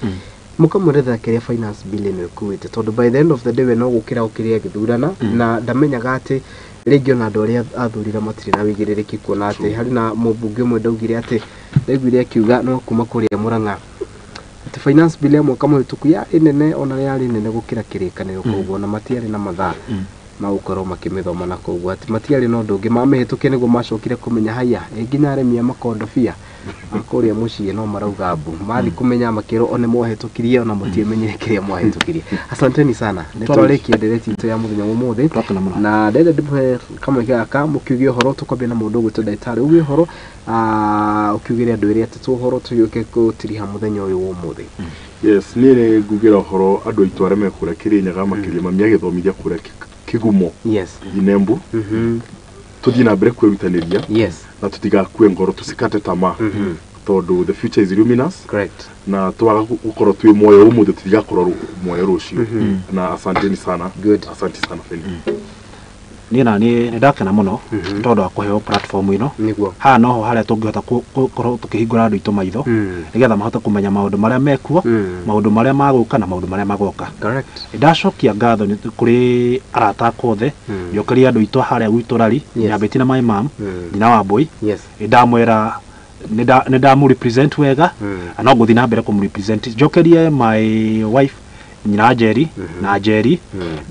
mũkamwerethera kĩrĩa finance bill ĩno ĩkuĩte, tondũ by the end of the day we no gũkĩra ũkĩrĩa agĩthurana na ndamenyaga atĩ rĩngĩ ona andũ arĩa athurire matirĩ na wĩigĩrĩrĩki, kuona atĩ harĩ na mũmbunge ũmwe ndaugire atĩ ndaiguire akiuga no kuma kũrĩa Mũrang'a atĩ finance bill ya mwaka mũhĩtũku yarĩ nene, ona yarĩ nene gũkĩra kĩrĩkanĩro, koguo ona matiarĩ na mathaa ma gũkorwo makĩmĩthoma, na koguo atĩ matiarĩ na ũndũ ũngĩ mamĩhĩtũkia nĩguo macokire kũmenya haya ĩ nginya arĩmi a makondobia a kũrĩa mũciĩ no marauga mbu mathi kũmenya makĩrwo one mwahĩtũkirie ona mũtiamenyire kĩrĩa mwahĩtũkirie. Asanteni sana, nĩ twarĩkia ndereti itũ ya mũthenya wa ũmũthĩ. Twakena mũno. Na ndenda ndĩmũhe kamweke gaka mũkiuge ũhoro. Tũkwambia na mũndũ ũgwĩtwo ndagĩtarĩ, uge ũhoro, ũkiugĩre andũ erĩ atatũ ũhoro tũgĩũke gũtiriha mũthenya ũyũ wa ũmũthĩ. Yes, niĩ nĩ ngugĩra ũhoro andũ aitũ arĩa me kũrĩa Kĩrĩnyaga, makĩria mami agĩthomithia kũrĩa Kĩgumo, Inembu. Tũthiĩ na mbere kwĩrutanĩria na tũtigakue ngoro, tusikate tamaa, tondũ the future is luminous. Na twaga gũkorwo twĩ muoyo ũmũthĩ, tũtigakorwo muoyo rũciũ. Na asanteni sana. Good. Asante sana, Feni. Niĩ na niĩ nĩ ndakena mũno tondũ wa kũheo platform ĩno. Haha noho harĩa tũngĩhota gũkorwo tũkĩhingũra andũ aitũ maitho nĩgetha mahote kũmenya maũndũ marĩa mekuo, maũndũ marĩa magũka na maũndũ marĩa magoka. Ndacokia ngatho nĩ kũrĩ arata akwa othe, njokerie andũ aitũ harĩa gwitũ rari, nyambĩtie na my mom, nyina wa Mbũi. Ndamwĩra nĩ ndamũ represent wega na no ngũthiĩ na mbere kũmũ represent. Njokerie my wife, nyina Njeri, na Njeri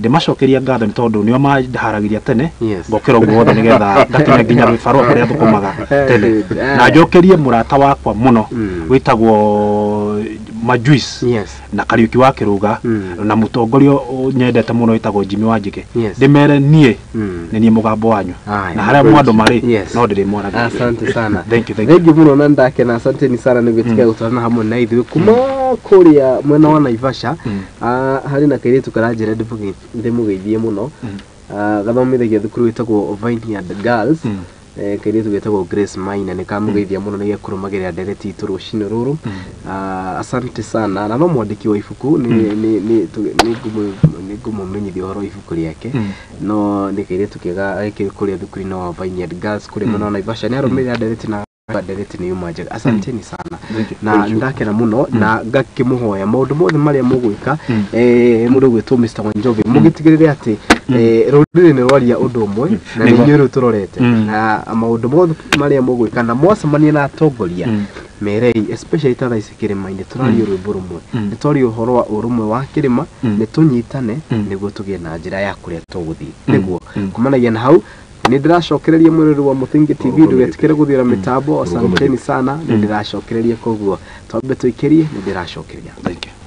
ndĩmacokeria ngatho nĩ tondũ nĩo mandaharagĩria tene, ngokĩra ũguo wothe nĩgetha ngakinya nginya gĩbarũa kũrĩa thũkũmaga tene. Good. Na njokerie mũrata wakwa mũno wĩtagwo Majuice na Kariũki wa Kĩrũga na mũtongoria nyendete mũno wĩtagwo Jimmy Wanjige. Ndĩmere niĩ nĩ niĩ mũgambo wanyu Aya. na harĩa mwandũ marĩ no ndĩrĩmwaragia. Asante sana. Thank you, thank you. Thank you mũno na ndakena, asanteni sana nĩ gwĩtĩkĩra gũtwarana hamwe na ithuĩ kuma kũrĩa mwena wa Naivasha. Harĩ na kairĩtu karanjĩra ndĩmũgeithie mũno. Gathomithagia thukuru wĩtagwo Vineyard Girls. Kairĩtu getagwo Grace Maina nĩ kamũgeithia mũno nĩ gekũrũmagĩrĩra ndereti itũ rũcinĩ rũrũ. Asante sana, na no mwandĩki wa ibuku nĩ ngũmũmenyithia ũhoro wa ibuku rĩake, no nĩ kairĩtu kega gakĩrĩ kũrĩa thukuru-inĩ wa Vineyard Girls kũrĩa mwena wa Naivasha nĩ arũmĩrĩra ndereti na Ndereti nĩ yuma njega. Asanteni sana. Thank you. Na ndakena mũno na ngakĩmũhoya maũndũ mothe marĩa mũgwĩka, mũndũ ũgwĩtwo Mr. Wanjobi, mũgĩtigĩrĩre atĩ rũrĩrĩ nĩ rwaria ũndũ ũmwe na nĩ inyuĩ rĩu tũrorete na maũndũ mothe marĩa mũgwĩka na mwacemania na atongoria, merei, especially ta thaa ici kĩrĩma-inĩ tũraria rwĩmbo rũmwe, nĩ twaria ũhoro wa ũrũmwe wa kĩrĩma, nĩ tũnyitane nĩguo tũgĩe na njĩra ya kũrĩa tũgũthiĩ nĩguo kumanagia na hau. Nĩ ndĩracokereria mwĩrĩri wa Mũthingi TV, ndũgetikĩre gũthiĩra mĩtambo. Asanteni sana, nĩ ndĩracokereria, koguo twambe tũikĩrie, nĩ ndĩracokeria. Thank you.